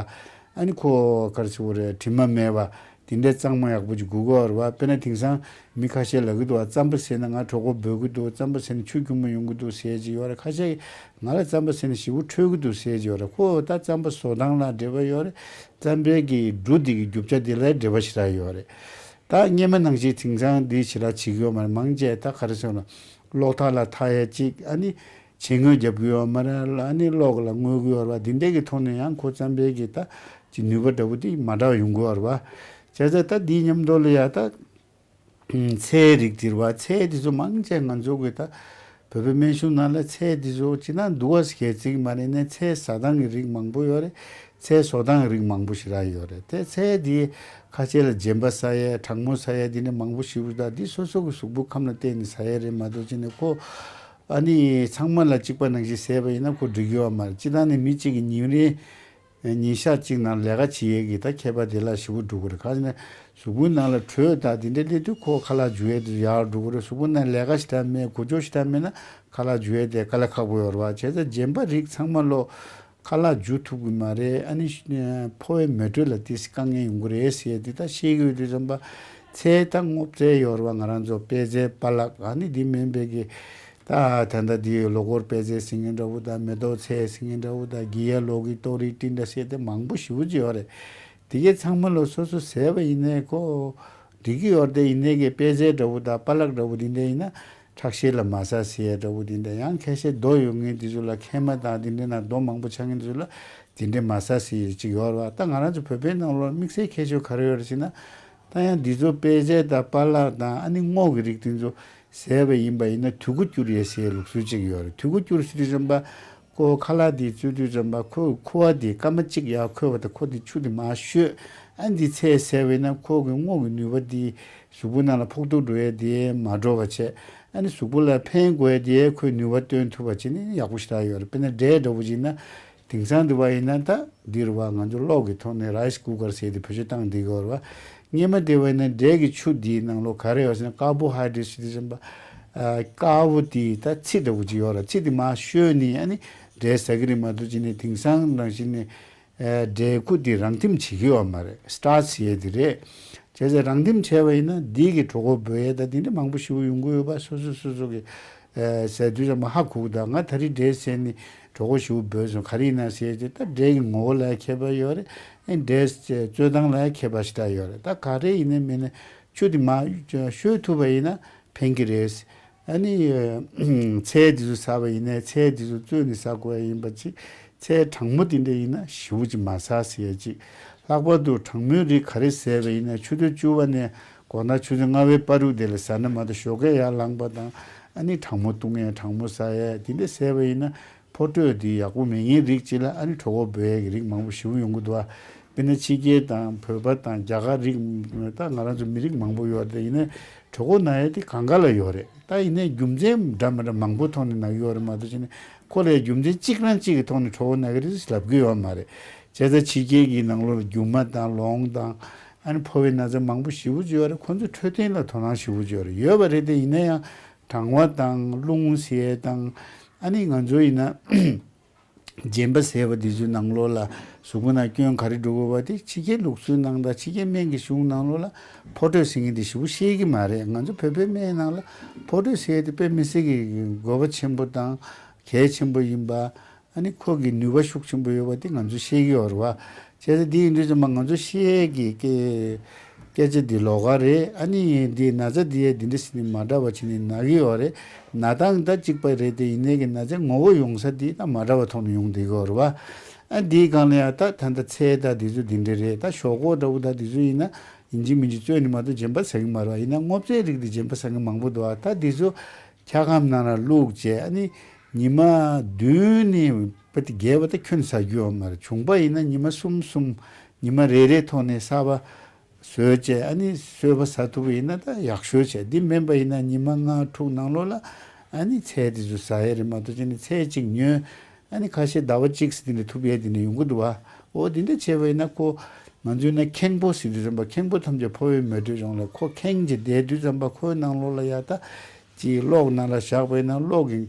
ཨ་ནི་ཁོ་ག་རེ་ཟེར་དགོས་རེད། དྲི་མ་མེད་པ་དེ་འདྲའི་གཙང་མ་ཡག་པོ་ཅིག་དགོས་ཀྱི་ཡོད་རེད་བ། དཔེར་ན་དེང་སང་མི་ཁ་ཤས་ལབ་ཀྱི་འདུག་བ། རྩམ་པ་ཟས་ན་ང་གྲོད་ཁོག་སྦོས་ཀྱི་འདུག་རྩམ་པ་ཟས་ན་ཆུ་སྐྱུར་མོ་ཡོང་གི་འདུག་ཟེར་ཡས་ཅིག་ཡོད་རེད། ཁ་ཤས་ང་ལ་རྩམ་པ་ཟས་ན་ཞེ་པོ་འཕྲོད་ཀྱི་འདུག་ཟེར་ཡས་ཅིག་ཡོད་རེད། ཁོ་ད་རྩམ་པ་བཟོ་སྟངས་ལ་འབྲེལ་བ་ཡོད་རེད། རྩམ་པའི་གི་འབྲུ་འདི་གི་རྒྱུ་ཆ་འདི་ལ་འབྲེལ་བ་ཞེ་དྲག་ཡོད་རེད། ད་སྔོན་མ་ནང་བཞིན་དེང་སང་འདི་ཞེ་དྲག་བྱེད་ཀྱི་ཡོད་མ་རེད། མང་ཆེ་ད་ག་རེ་ཟེར་ན་གློག་ཐག་ལ་འཐག་ཡས་ཅིག་ཨ་ནི་མཆེ་སྔོན་རྒྱབ་ཀྱི་ཡོད་མ་རེད། ཨ་ནི་གློག་ལ་བརྔོས་ཀྱི་ཡོད་རེད་བ། འདི་འདྲས་ཀྱི་ཐོག་ནས་ཡང་ཁོ་རྩམ་པའི་གི་ད་ཅིག་ནུས་པ་འདྲ་པོ་འདི་མ་འདྲ་བ་ཡོང་གི་ཡོད་རེད་བ། བྱས་ཙང་ད་འདིའི་མཉམ་དུ་ལ་ཡ་ད་ཚལ་རིགས་འདི་རེད་བ། ཚལ་འདི་ཚོ་མང་ཆེ་ང་ཚོ་གི་ད་བོད་པའི་སྨན་གཞུང་ནང་ལ་ཚལ་འདི་ཚོ་ཅི་ན་འདུག་བ་ཞེས་ཟེར་གྱི་མ་རེད། ནས་ཚལ་ཟ་སྟངས་ཀྱི་རིགས་མང་པོ་ཡོད་རེད། ཚལ་བཟོ་སྟངས་ཀྱི་རིགས་མང་པོ་ཞེ་དྲག་ཡོད་རེད། དེ་ཚལ་འདི་ཁ་ཤས་ལ་རྗེན་པ་ཟ་ཡས་གྲང་མོ་ཟ་ཡས་འདི་འདྲ་མང་པོ་ཞེ་པོ་ད་འདི་སོ་སོ་གི་གཟུགས་པོ་ཁམས་ལ་བརྟེན་ནས་ཟ་ཡས་རེད་མ་གཏོགས་ཅི་ནས་ཁོ་ཨ་ནི་ཚང་མ་ལ་གཅིག་པ་ནང་བཞིན་ཟས་པ་ཡིན་ན་ཁོ་འགྲིག་གི་ཡོད་མ་རེད། སྤྱིར་བཏང་ནས་མི་གཅིག་གི་ཉིན་རེ་ཉིན་ཞག་གཅིག་ནང་ལས་ཀ་བྱེད་ཡས་ཀྱི་ད་ཁྱད་པར་དེ་ལ་ཞེ་པོ་འགྲོ་གི་རེད། ག་ཟེར་ན་གཟུགས་པོའི་ནང་ལ་དྲོད་དང་དེ་འདྲ་སླེབས་དུས་ཁོ་ཁ་ལག་འཇུ་ཡས་དེ་ཡག་འགྲོ་གི་རེད། གཟུགས་པོའི་ནང་ལས་ཀ་ཞེ་དྲག་མེད་གོ་ཆོད་ཞེ་དྲག་མེད་ན་ཁ་ལག་འཇུ་ཡས་དེ་དཀའ་ལས་ཁག་པོ་ཡོད་རེད་བ། བྱས་ཙང་རྗེན་པ་རིགས་ཚང་མ་ལོ་ཁ་ལག་འཇུ་ཐུབ་ཀྱི་མ་རེད། ཨ་ནི་ཕོ་བའི་མེ་དྲོད་ལ་ཏོག་ཙམ་དཀའ་ངལ་ཡོང་གི་རེད་ཟེར་ཡས་དེ་ད་ཤེས་ཀྱི་ཡོད་དུས་ཙམ་པ། ཚལ་ད་སྔོ་ཚལ་ཡོད་རེད་བ། ང་རང་ཚོ་པད་ཚལ་པ་ལགས་ཨ་ནི་འདི་མིན་པའི་གི་ད་ད་ལྟ་འདི་ལོ་འཁོར་པད་ཚལ་ཟེར་མཁན་འདྲ་བོ་དང་མེ་ཏོག་ཚལ་ཟེར་མཁན་འདྲ་བོ་དང་གི་ཡ་ལོ་གི་ཏོ་རི་ཏི་འདྲ་ཟེར་དེ་མང་པོ་ཞེ་པོ་ཅིག་ཡོད་རེད། དེ་གའི་ཚང་མ་ལོ་སོ་སོ་ཟས་པ་ཡིན་ནའི་ཁོ་ འགྲིག་གི་ཡོད་རེད། དེ་ཡིན་ནའི་གི་པད་ཚལ་འདྲ་བོ་དང་པ་ལག་འདྲ་བོ་དེ་འདྲ་ཡིན་ན་ཁྲག་ཤེད་ལ་མ་ཟ་ཟེར་ཡ་འདྲ་བོ་དེ་འདྲ། ཡང་ཁ་ཤས་རྡོ་ཡོད་མཁན་དེ་ཚོ་ལ་མཁལ་མ་དང་དེ་འདྲའི་ནང་རྡོ་མང་པོ་ཆགས་མཁན་དེ་ཚོ་ལ་དེ་འདྲའི་མ་ཟ་ཟེར་ཡ་ཅིག་ཡོད་རེད་བ། ད་ང་རང་ཚོ་བོད་པའི་ནང་ལོགས་དམིགས་བསལ་ཁྱད་ཆོས་ག་རེ་ཡོད་རེད་ཟེར་ན། ད་ཡང་འདི་ཚོ་པད་ཚལ་དང་པ་ལག་དང་ཨ་ནི་སྔོ་གི་རིགས་དེ་ཚོ་ཟས་པ་ཡིན་པ་ཡིན་ན་དུ་ཁུ་སྐྱུར་ཡས་ཟེར་ལུགས་སྲོལ་ཅིག་ཡོད་རེད། དུ་ཁུ་སྐྱུར་ཟེར་དུས་ཙམ་པ་ཁོ་ཁ་ལག་དེ་བཙོས་དུས་ཙམ་པ་ཁོ་ཁུ་བ་དེ་སྐར་མ་གཅིག་ཡར་འཁོལ་བ་དང་ཁོ་དེ་ཆུ་དེ་མར་བཤོས། ཨ་ནི་འདི་ཚལ་ཟས་པ་ཡིན་ན་ཁོ་གི་སྔོ་གི་ནུས་པ་དེ་གཟུགས་པོ་ནང་ལ་ཕོག་ཐུག་འགྲོ་ཡས་དེ་མ་འགྲོ་བ་བྱས། ཨ་ནི་གཟུགས་པོ་ལ་ཕན་དགོས་ཡས་དེ་ཁོས་ནུས་པ་བཏོན་ཐུབ་པ་བྱས་ནས་ཡག་པོ་ཞེ་དྲག་ཡོད་རེད། དཔེར་ན་འབྲས་འདྲ་བོ་ཅིག་ཡིན་ན། དེང་སང་དུ་བ་ཡིན་ན་ད་འདིར་བ་ང་ཚོ་གློག་གི་ཐོག་ནས་རའི་སི་ཀུ་ཀར་ཟེར་དེ་བེད་སྤྱོད་བཏང་བསྡད་ཀྱི་ཡོད་རེད་བ། སྔོན་མ་དེ་བ་ཡིན་ན་འབྲས་ཀྱི་ཆུ་འདིའི་ནང་ལོགས་ག་རེ་ཡོད་ཟེར་ན་ཀར་བོ་ཧའི་ཌེ་རེ་ཊི་ཟེར་དུས་ཙམ་པ། ཨ་དཀར་པོ་དེ་ད་ཚི་འདྲ་བོ་ཅིག་ཡོད་རེད། ཚི་དེ་མར་བཤོས་ནས་ཨ་ནི་འབྲས་ཟ་གི་རེད་མ་གཏོགས་ཅི་ནས་དེང་སང་ནང་བཞིན་ནས་ཨ་འབྲས་ཁུ་དེ་རང་འཐིམ་བྱེད་ཀྱི་ཡོད་མ་རེད། སི་ཊར་ཆི་ཟེར་ཡས་དེ་རེད། བྱས་ཙང་རང་འཐིམ་བྱས་པ་ཡིན་ན་འདི་གི་གྲོད་ཁོག་འབོ་ཡས་ད་དེ་འདྲ་མང་པོ་ཞེ་པོ་ཡོང་གི་ཡོད་པ། སོ་སོ་སོ་སོ་གི་ཨ་ཟས་དུས་ཙམ་པ་ཧ་གོ་གི། ད་ང་ད་རེས་འབྲས་ཟས་ནས་གྲོད་ཁོག་ཞེ་པོ་འབོས་སོང་། ག་རེ་ཡིན་ན་ཟེར་ཏེ་ད་འབྲས་ཀྱི་ངོ་བོ་ལ་ཡང་ཁྱད་པར་ཡོད་རེད། ཨ་འབྲས་བཙོས་སྟངས་ལ་ཡང་ཁྱད་པར་ཞེ་དྲག་ཡོད་རེད། ད་ག་རེ་ཡིན་ནའི་མིན་ནའི་ཆུ་དེ་མར་བཤོས་ཐུབ་པ་ཡིན་ན་ཕན་གྱི་རེད། ཨ་ནི་ཚལ་དེ་ཚོ་ཟ་བ་ཡིན་ནའི་ཚལ་དེ་ཚོ་བཙོས་ནས་ཟ་དགོས་ཡ་ཡིན་པ་ཅིག་ཚལ་གྲང་མོ་དེ་འདྲ་ཡིན་ན་ཞེ་པོ་ཅིག་མ་ཟ་ཟེར་ཡ་ཅིག་ལྷག་པར་དུ་གྲང་མོའི་རིགས་ག་རེ་ཟས་པ་ཡིན་ན་ཆུ་ཚོད་བཅུ་པ་ནས་དགོང་དག་ཆུ་ཚོད་ལྔ་པའི་བར་དུ་དེ་ལ་ཟ་ན་མ་གཏོགས་ཞོགས་ཀས་ཡར་ལངས་པ་དང་ཨ་ནི་གྲང་མོ་བཏུང་ཡ་གྲང་མོ་ཟ་ཡ་དེ་འདྲ་ཟས་པ་ཡིན་ན་ཕོ་དྲོད་དེ་ཡག་པོ་མེད་མཁན་རིགས་ཅིག་ལ་ཨ་ནི་གྲོད་ཁོག་འབོ་ཡ་གི་རིགས་མང་པོ་ཞེ་པོ་ཡོང་གི་འདུག་ཨ། དཔེར་ན་ཕྱི་རྒྱལ་དང་བོད་པ་དང་རྒྱ་གར་རིགས་ད་ང་རང་ཚོ་མི་རིགས་མང་པོ་ཡོད་རེད། ཡིན་ནའི་གྲོད་ཁོག་ན་ཡ་དེ་གང་ག་ལ་ཡོད་རེད། ད་ཡིན་ནའི་རྒྱུ་མཚན་འདྲ་མི་འདྲ་མང་པོ་ཐོག་ནས་ན་གི་ཡོད་རེད་མ་གཏོགས་ཅི་ནས་ཁོ་ལ་རྒྱུ་མཚན་གཅིག་རང་གཅིག་གི་ཐོག་ནས་གྲོད་ཁོག་ན་གི་རེད་ལབ་གི་ཡོད་མ་རེད། བྱས་ཙང་ཕྱི་རྒྱལ་གྱི་ནང་ལོགས་ལ་རྒྱུ་མ་དང་ལོང་དང་ཨ་ནི་ཕོ་བའི་ན་ཚ་མང་པོ་ཞེ་པོ་ཅིག་ཡོད་རེད། ཁོ་ཚོ་འཕྲོད་བསྟེན་ལ་དོ་སྣང་ཞེ་པོ་ཅིག་ཡོད་རེད། ཡོད་པ་རེད་དེ་ཡིན་ན་ཡང་གྲང་བ་དང་རླུང་ཟེར་ཡས་དང་ཨ་ནི་ང་ཚོ་ཡིན་ན། རྗེན་པ་ཟེར་བ་འདི་ཚོའི་ནང་ལོགས་ལ་གཟུགས་པོ་ནང་སྐྱོན་ག་རེ་འགྲོ་དགོས་པ་དེ་ཕྱི་རྒྱལ་ལུགས་སྲོལ་ནང་དང་ཕྱི་རྒྱལ་སྨན་གྱི་གཞུང་ནང་ལོགས་ལ་ཕོ་དྲོད་ཟེར་མཁན་དེ་ཞེ་པོ་ཤེས་ཀྱི་མ་རེད། ང་ཚོ་བོད་པའི་སྨན་ནང་ལ་ཕོ་དྲོད་ཟེར་ཡས་དེ་དཔེ་མི་སྲིད་ཀྱི་དགོས་པ་ཆེན་པོ་དང་གལ་ཆེན་པོ་ཡིན་པ། ཨ་ནི་ཁོ་གི་ནུས་པ་ཤུགས་ཆེན་པོ་ཡོད་པ་དེ་ང་ཚོ་ཤེས་ཀྱི་ཡོད་རེད་བ། བྱས་ཙང་དེ་ཡིན་དུས་ཙམ་པ་ང་ཚོ་ཤེས་ཡས་ཀྱི་སྐད་སྐད་ཆ་འདི་ལོགས་ཀ་རེད། ཨ་ནི་འདི་ན་ཚ་འདི་ཡས་འདི་འདྲ་ཟེར་ནས་མ་འདྲ་བ་བྱས་ནས་ན་གི་ཡོད་རེད། ན་སྟངས་ད་གཅིག་པ་རེད་དེ་ཡིན་ནའི་གི་ན་ཚའི་ངོ་བོ་ཡོང་ས་འདི་ད་མ་འདྲ་བ་ཐོག་ནས་ཡོང་བསྡད་ཀྱི་ཡོད་རེད་བ། ཨ་འདིའི་སྒང་ལ་ཡང་ད་ད་ལྟ་ཚལ་ད་འདི་ཚོ་འདི་འདྲ་རེད། ད་ཞོག་ཁོག་འདྲ་བོ་ད་འདི་ཚོ་ཡིན་ན་ཡིན་གཅིག་མིན་གཅིག་བཙོས་ནས་མ་གཏོགས་རྗེན་པ་ཟ་གི་མ་རེད་བ། ཡིན་ན་སྔོ་ཚལ་རིགས་འདི་རྗེན་པ་ཟ་མཁན་མང་པོ་འདུག་བ། ད་འདི་ཚོ་འཁྱག་སྒམ་ནང་ལ་བླུགས་བྱས་ཨ་ནི་ཉི་མ་བདུན་ནས་པ་དེ་བརྒྱད་པ་ད་ཁྱོན་ཟ་རྒྱུ་ཡོད་མ་རེད། བྱུང་པ་ཡིན་ན་ཉི་མ་གསུམ་གསུམ་ཉི་མ་རེ་རེའི་ཐོག་ནས་གསར་པ་བཟོས་བྱས་ཨ་ནི་གསོལ་བ་ཟ་ཐུབ་པ་ཡིན་ན་ད་ཡག་ཤོས་བྱས། འདི་མིན་པ་ཡིན་ན་ཉི་མ་ལྔ་དྲུག་ནང་ལོགས་ལ་ཨ་ནི་ཚལ་དེ་ཚོ་ཟ་ཡས་རེད་མ་གཏོགས་ཅི་ནས་ཚལ་གཅིག་ཉོས། ཨ་ནི་ཁ་ཤས་ཟླ་བ་གཅིག་ཙམ་དེ་འདྲ་ཐུབ་ཡས་དེ་འདྲ་ཡོང་གི་འདུག་བ། འོ་དེ་འདྲ་བྱས་པ་ཡིན་ན་ཁོ་ང་ཚོའི་ནང་ཁེངས་པོ་ཟེར་དུས་ཙམ་པ་ཁེངས་པོ་ཐམས་ཅད་ཕོ་བའི་མེ་དྲོད་སྦྱོང་ལ་ཁོ་ཁེངས་བྱས་བསྡད་དུས་ཙམ་པ་ཁོའི་ནང་ལོགས་ལ་ཡ་ད་ཅིག་གློག་ནང་ལ་བཞག་པ་ཡིན་ན་གློག་གི་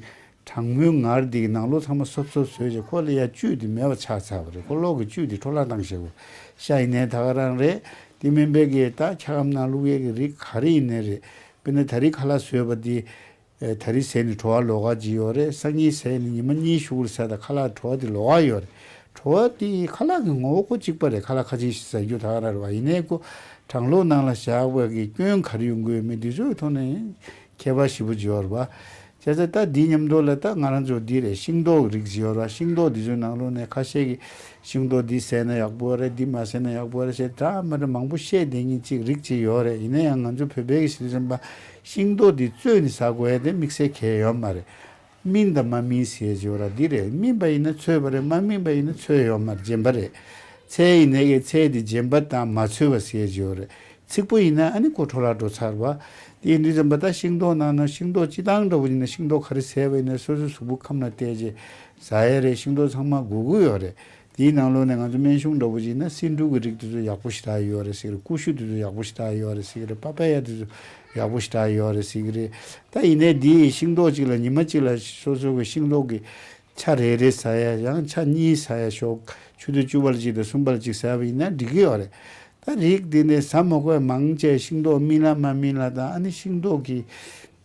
གྲང་མོའི་ངར་དེ་གི་ནང་ལོགས་ཚང་མ་སོབ་སོབ་བཟོས་བྱས་ཁོ་ལ་ཡ་བཅུད་དེ་མེད་པ་ཆགས་ཚར་བ་རེད། ཁོ་གློག་གི་བཅུད་དེ་འཕྲོ་བརླག་བཏང་བཞག་པ། ཤ་ཡིན་ནའི་ད་ག་རང་རེད། དེ་མིན་པའི་གི་ད་འཁྱག་སྒམ་ནང་བླུག་ཡས་ཀྱི་རིགས་ག་རེ་ཡིན་ནའི་རེད། དཔེར་ན་ད་རེས་ཁ་ལག་བཟོས་པ་དེ། ཨེ་ད་རེས་ཟས་ནི་བྲོ་བ་ལོགས་ཀ་ཅིག་ཡོད་རེད། སང་ཉིན་ཟས་ནི་ཉི་མ་གཉིས་གཞུག་ལ་ཟས་དང་ཁ་ལག་བྲོ་བ་དེ་ལོགས་ཀ་ཡོད་རེད། བྲོ་བ་དེ་ཁ་ལག་གི་ངོ་བོ་ཁོ་གཅིག་པ་རེད། ཁ་ལག་ཁ་ཅིག་ཟ་རྒྱུ་ད་ག་རང་རེད་བ། ཡིན་ནའི་ཁོ་གྲང་གློག་ནང་ལ་བཞག་པ་གི་སྐྱོན་ག་རེ་ཡོང་གི་ཡོད་མེད་དེ་ཚོའི་ཐོག་ནས་ཁྱད་པར་ཞེ་པོ་ཅིག་ཡོད་རེད་བ། བྱས་ཙང་ད་འདི་མཉམ་དུ་ལ་ད་ང་རང་ཚོ་འདི་རེད། ཤིང་ཏོག་གི་རིགས་ཅིག་ཡོད་རེད་བ། ཤིང་ཏོག་འདི་ཚོའི་ནང་ལོགས་ནས་ཁ་ཤས་ཀྱིས་ཤིང་ཏོག་འདི་ཟས་ན་ཡག་པོ་རེད། འདི་མ་ཟས་ན་ཡག་པོ་རེད་ཞེས་འདྲ་མི་འདྲ་མང་པོ་བཤད་བསྡད་མཁན་ཅིག་རིགས་ཅིག་ཡོད་རེད། ཡིན་ན་ཡང་ང་ཚོ་བོད་པའི་གི་ཞིབ་འཇམ་པ་ཤིང་ཏོག་འདི་བཙོས་ནས་ཟ་དགོས་ཡ་དེ་དམིགས་བསལ་གལ་ཡོད་མ་རེད། སྨིན་དང་མ་སྨིན་ཟེར་ཡ་ཅིག་ཡོད་རེད། འདི་རེད། སྨིན་པ་ཡིན་ན་ཚོས་པ་རེད། མ་སྨིན་པ་ཡིན་ན་ཚོས་ཡོད་མ་རེད། རྗེན་པ་རེད། ཚལ་ཡིན་ནའི་གི་ཚལ་འདི་རྗེན་པ་དང་མ་ཚོས་པ་ཟེར་ཡ་ཅིག་ཡོད་རེད། ཚིག་པོ་ཡིན་ན་ཨ་ནི་ཁོ་འཕྲོ་བརླག་འགྲོ་ཚར་བ། དེ་ཡིན་དུས་ཙམ་པ་ད་ཤིང་ཏོག་ནང་ན་ཤིང་ཏོག་སྤྱི་བཏང་འདྲ་བོ་ཡིན་ན་ཤིང་ཏོག་ག་རེ་ཟས་པ་ཡིན་ན་སོ་སོའི་གཟུགས་པོ་ཁམས་ལ་བལྟས་རྗེས་ཟ་ཡ་རེད། ཤིང་ཏོག་ཚང་མ་དགོས་ཀྱི་ཡོད་རེད། དེའི་ནང་ལོགས་ནས་ང་ཚོ་སྨན་གཞུང་འདྲ་བོ་ཅིག་ཡིན་ན་སེ་འབྲུ་གི་རིགས་དེ་ཚོ་ཡག་པོ་ཞེ་དྲག་ཡོད་རེད་ཟེར་གི་རེད། ཀུ་ཤུ་དེ་ཚོ་ཡག་པོ་ཞེ་དྲག་ཡོད་རེད་ཟེར་གི་རེད། པ་པ་ཡ་དེ་ཚོ་ཡག་པོ་ཞེ་དྲག་ཡོད་རེད་ཟེར་གི་རེད། ད་ཡིན་ནའི་འདི་ཤིང་ཏོག་ཅིག་ལ་ཉི་མ་གཅིག་ལ་སོ་སོ་གི་ཤིང་ཏོག་གི་ཆ་རེ་རེ་ཟ་ཡ་ཡང་ཆ་གཉིས་ཟ་ཡ་ཞོག་ཆུ་ཚོད་བཅུ་པ་ལ་གཅིག་དང་གསུམ་པ་ལ་གཅིག་ཟ་བ་ཡིན་ན་འགྲིག་གི་ཡོད་རེད། ད་རིགས་འདི་ནས་ཟ་མ་དགོས་མང་ཆེ་ཤིང་ཏོག་སྨིན་ལ་མ་སྨིན་ལ་དང་ཨ་ནི་ཤིང་ཏོག་གི་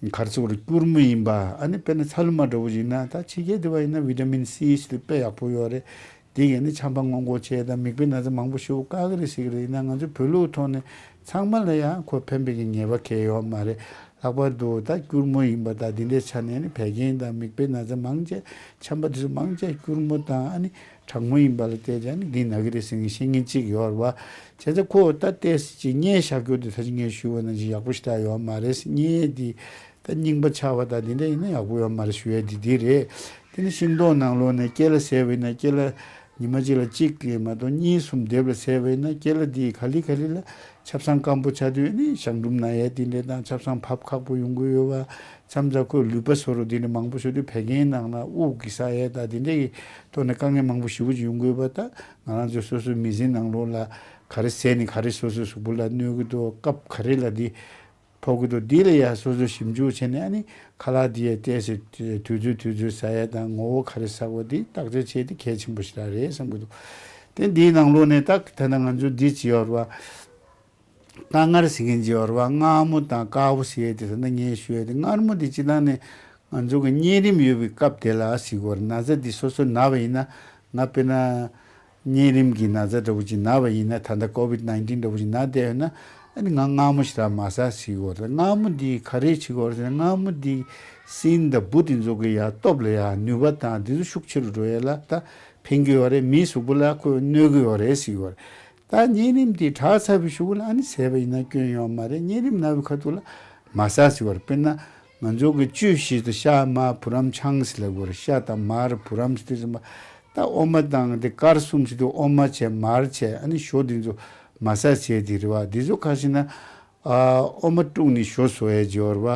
གར་ཚུགས་རུ་སྐྱུར་མོ་ཡིན་པ། ཨ་ནི་དཔེར་ན་ཚ་ལུ་མ་འདྲ་བོ་ཡིན་ན་ད་ཕྱི་རྒྱལ་དེ་བ་ཡིན་ན་བི་ཊ་མིན་སི་ཞིག་དཔེ་ཡག་པོ་ཡོད་རེད། དེ་གས་ནི་ཆམ་པ་སྔོན་འགོག་བྱས་དང་མིག་དཔེ་ན་ཚ་མང་པོ་ཞེ་པོ་བཀག་གི་རེད་ཟེར་གི་རེད། ཡིན་ན་ང་ཚོ་བོད་ལུགས་ཐོག་ནས་ཚང་མ་ལ་ཡང་ཁོ་ཕན་པའི་གི་ངེས་པ་གང་ཡང་ཡོད་མ་རེད། ལྷག་པར་དུ་ད་སྐྱུར་མོ་ཡིན་པ་དང་དེ་འདྲའི་ཆ་ནས་ནི་བད་ཀན་དང་མིག་དཔེ་ན་ཚ་མང་ཆེ་ཆམ་པ་དེ་ཚོ་མང་ཆེ་སྐྱུར་མོ་དང་ཨ་ནི་གྲང་མོ་ཡིན་པ་ལ་བལྟས་ཀྱང་ནི་འདི་ན་གི་རེད་ཟེར་མཁན་ཤེས་མཁན་གཅིག་ཡོད་རེད་བ། བྱས་ཙང་ཁོ་ད་ཏོག་ཙམ་ཅིག་བརྙས་བཞག་རྒྱུ་དེ་ད་ཅི་ངས་ཞུས་པ་ནང་བཞིན་ཡག་པོ་ཞེ་དྲག་ཡོད་མ་རེད། བརྙས་དེ་ད་རྙིང་པ་ཆགས་པ་དང་དེ་འདྲ་ཡིན་ན་ཡག་པོ་ཡོད་མ་རེད་ཞུ་ཡ་དེ་འདི་རེད། དེ་ནི་ཤིང་ཏོག་ནང་ལོགས་ནས་སྐྱེ་ལ་ཟས་པ་ཡིན་ན་སྐྱེ་ལ་ཉི་མ་གཅིག་ལ་གཅིག་གི་མ་གཏོགས་གཉིས་གསུམ་བསྡེབས་ལ་ཟས་པ་ཡིན་ན་སྐྱེ་ལ་དེ་ག་ལེ་ག་ལེ་ལ་ཆབ་གསང་སྐམ་པོ་ཆགས་དུས་ནི་གཞང་འབྲུམ་ན་ཡ་དེ་འདྲ་དང་ཆབ་གསང་བབས་ཁག་པོ་ཡོང་གི་ཡོད་པ། མཚམས་མཚམས་ཁོའི་ལུད་པ་བཟོ་འདྲ་དེ་འདྲ་མང་པོ་བཟོ་དུས་བད་ཀན་ནང་ལ་དབུགས་ཀྱི་ས་ཡ་དང་དེ་འདྲ་གི་ཐོག་ནས་དཀའ་ངལ་མང་པོ་ཞེ་པོ་ཅིག་ཡོང་གི་ཡོད་པ། ད་ང་རང་ཚོ་སོ་སོའི་མི་ཚེ་ནང་ལོགས་ལ་ག་རེ་ཟས་ནི་ག་རེ་སོ་སོའི་གཟུགས་པོ་ལ་གནོད་ཀྱི་འདུག་སྐབས་ག་རེ་ལ་འདི་ཕོག་གི་འདུག་འདི་ལ་ཡ་སོ་སོ་ཞིབ་འཇུག་བྱས་ནས་ཨ་ནི་ཁ་ལག་འདི་ཡ་ཏོག་ཙམ་དུས་ཚོད་དུས་ཚོད་ཟ་ཡ་དང་ངོ་བོ་ག་རེ་ཟ་དགོས་འདི་བརྟག་དཔྱད་བྱས་ཏེ་གལ་ཆེན་པོ་ཞེ་དྲག་རེད་བསམ་གྱི་འདུག་དེ་འདིའི་ནང་ལོགས་ནས་ད་ད་ལྟ་ང་ཚོ་འདི་བྱེད་ཡོད་རེད་བ། དཀར་མངར་ཟེར་མཁན་ཅིག་ཡོད་རེད་བ། མངར་མོ་དང་དཀར་པོ་ཟེར་ཡས་དེ་ད་ལྟ་ངས་ཞུ་ཡས་དེ་མངར་མོ་དེ་སྤྱིར་བཏང་ནས་ང་ཚོ་གི་གཉན་རིམས་ཡོད་པའི་སྐབས་དེ་ལ་ཟེར་གྱི་ཡོད་རེད། ན་ཚ་འདི་སོ་སོ་ན་བ་ཡིན་ན། ང་དཔེར་ན་གཉན་རིམས་ཀྱི་ན་ཚ་འདྲ་བོ་ཅིག་ན་བ་ཡིན་ན། ད་ལྟ་ཀོ་བིད་ནའིན་ཊིན་འདྲ་བོ་ཅིག་ན་བསྡད་ཡོད་ན། ཨ་ནི་ང་མངར་མོ་ཞེ་དྲག་མ་ཟ་ཟེར་གྱི་ཡོད་རེད། མངར་མོ་འདི་ག་རེ་བྱེད་ཀྱི་ཡོད་རེད་ཟེར་ན། མངར་མོ་འདི་སྲིན་དང་འབུ་དེ་ཚོ་གི་ཡ་སྟོབས་ལ་ཡ་ནུས་པ་དང་དེ་ཚོ་ཤུགས་ཆེ་རུ་འགྲོ་ཡས་ལ་ད་ཕན་གྱི་ཡོད་རེད། མིའི་གཟུགས་པོ་ལ་ཁོས་གནོད་ཀྱི་ཡོད་རེད་ཟེར་གྱི་ཡོད་རེད། ད་གཉན་རིམས་དེ་དྲག་ཚར་བའི་གཞུག་ལ་ཨ་ནི་ཟས་པ་ཡིན་ན་སྐྱོན་ཡོད་མ་རེད། གཉན་རིམས་ན་བའི་ཁ་ཐུག་ལ་མ་ཟ་ཟེར་བ་རེད། དཔེར་ན་ང་ཚོ་གི་བཅུད་བཞི་དུ་ཤ་མར་བུ་རམ་ཆང་ཟེར་ལབ་དགོས་རེད། ཤ་དང་མར་བུ་རམ་ཟེར་དུས་ཙམ་པ་ད་འོ་མ་དང་དེ་དཀར་གསུམ་ཟེར་དུས་འོ་མ་བྱས་མར་བྱས་ཨ་ནི་ཞོ་འདི་ཚོ་མ་ཟ་ཟེར་དེ་རེད་བ། འདི་ཚོ་ཁ་ཤས་ན། ཨ། འོ་མ་བཀྲུས་ནས་ཞོ་བཟོ་ཡས་སྦྱོར་བ།